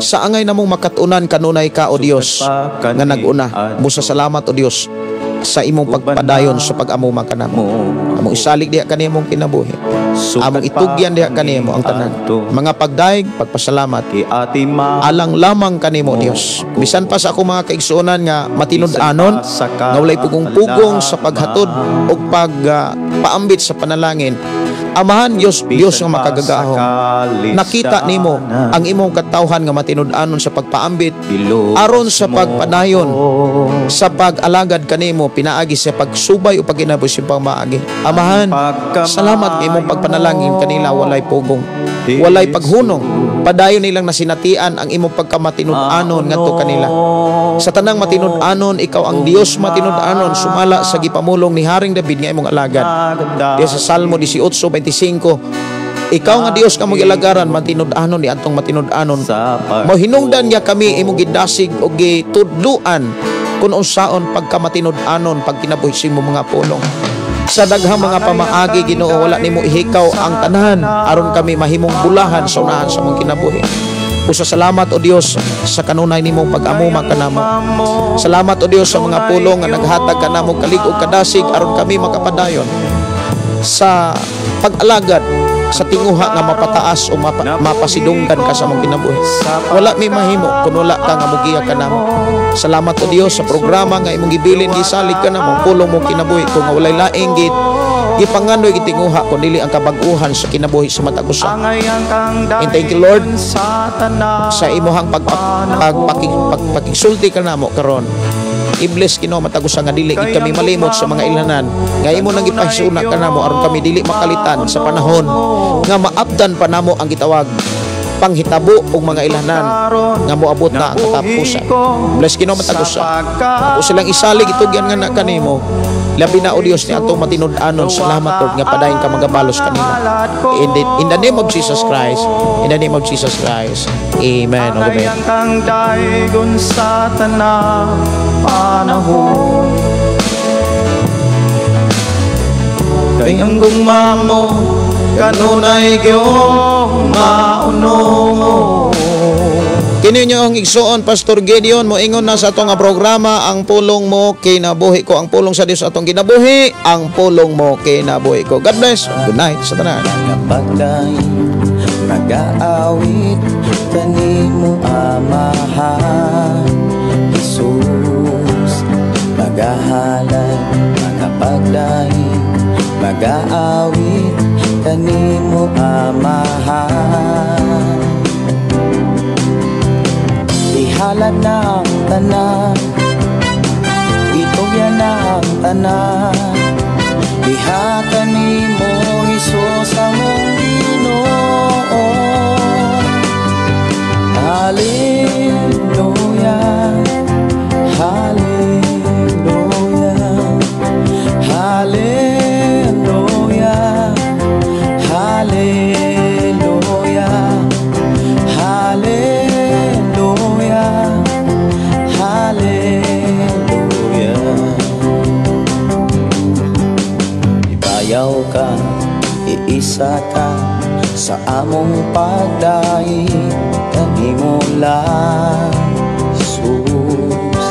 S3: sa angay namong makatunan kanunay ka, o Dios, nga nag-una. Busa salamat, o Dios, sa imong pagpadayon sa pag-amuma kanamo. Among isalig diha kanimong kinabuhi. Among itugyan diha kanimo ang tanan. Mga pagdaig, pagpasalamat, alang lamang kanimo, Dios. Bisan pa sa ako mga kaigsuonan nga matinud-anon, nga walay pugong-pugong sa paghatod o pag paambit sa panalangin. Amahan Dios, Dios nga makagagahom, nakita nimo ang imong katawhan nga matinud-anon sa pagpaambit aron sa pagpadayon sa pag-alagad kanimo pinaagi sa pagsubay o pagginabos sa pamaagi. Amahan, salamat nga imong pagpanalangin kanila walay pugong, walay paghunong. Padayon nilang nasinatian ang imong pagkamatinud-anon ngadto kanila. Sa tanang matinud-anon, ikaw ang Dios matinud-anon, sumala sa gipamulong ni Haring David nga imong alagad. Diya sa Salmo 18:25, ikaw nga Dios nga among gilagaran matinud-anon ni atong matinud-anon. Mohinungdan niya kami imong gidasig o gitudluan kung unsaon pagkamatinud-anon pagkinabuhi sa imong mga pulong. Sa daghang mga pamaagi, Ginoo, wala nimo ihikaw ang tanan aron kami mahimong bulahan sa unahan sa among kinabuhi. Usa salamat, o Dios, sa kanunay nimong pag-amuma kanamo. Salamat, o Dios, sa mga pulong nga naghatag kanamo kalig-og kadasig aron kami makapadayon sa pag-alagad sa tinguha nga mapataas o mapasidunggan ka sa among kinabuhi. Wala mi mahimo kun wala ka nga mugiya kanamo. Salamat, o Dios, sa programa nga imong gibilin, gisalig kanamo, pulong mo kinabuhi ko nga walay laing gipanganoy gitinguha kun dili ang kabag-uhan sa kinabuhi sa matag usa. And thank you, Lord, sa imuhang pagpakigsulti kanamo karon. I-bless, Ginoo, matag usa nga dili gid kami malimot sa mga ilhanan nga imo nang gipahisuna kanamo aron kami dili makalitan sa panahon nga maabdan pa namo ang gitawag
S6: panghitabo ug mga ilhanan nga moabot na ang katapusan. Bless Ginoo matag usa. Ako silang isalig itugyan nga na kanimo. Labi na, O Dios, ni atong matinud-anon. Salamat, Lord, nga padayon ka magabalos kanila. In the name of Jesus Christ. In the name of Jesus Christ. Amen. Amen.
S4: Ang kang daygon sa tanang panahon. Kay ang gugma mo kanunay gyud mauno.
S6: Kini nyo ang igsuon, Pastor Gideon, moingon na sa atong nga programa, Ang Pulong Mo Kinabuhi Ko. Ang pulong sa Dios atong kinabuhi, ang pulong mo kinabuhi ko. God bless. Good night sa tanan.
S1: Kapagday nagaawit kanimo, Amahan Jesus, magahalad magapagday magaawit kanimo, Amahan. Ihalad na ang tanan, itugyan na ang tanan diha kanimo, Hesus among Ginoo. Hallelujah, Hallelujah, Hallelujah, Hallelujah, Hallelujah, Hallelujah. Ibayaw ka, iisa ka sa among pagdaig kanimo lang, Jesus.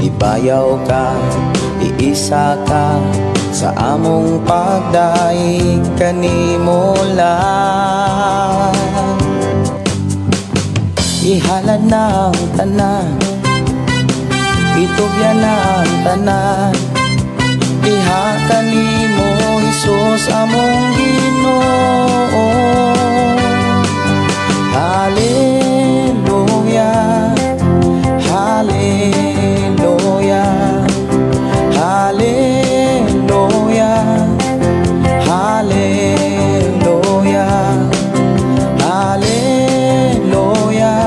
S1: Ibayaw ka, iisa ka sa among pagdaig kanimo lang. Ihalad na ang tanan, itugyan na ang tanan diha kanimo, Hesus among Ginoo. Hallelujah, Hallelujah, Hallelujah, Hallelujah, Hallelujah,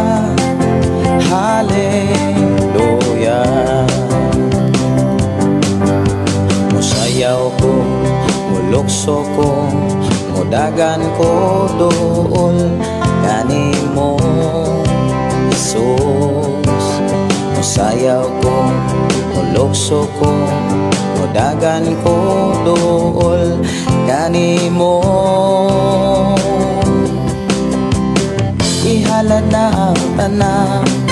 S1: Hallelujah. Musayaw ko, mulukso ko, mudagan ko dool kanimo, Jesus. Musayaw ko, mulukso ko, mudagan ko dool kanimo. Ihalad na ang tanan.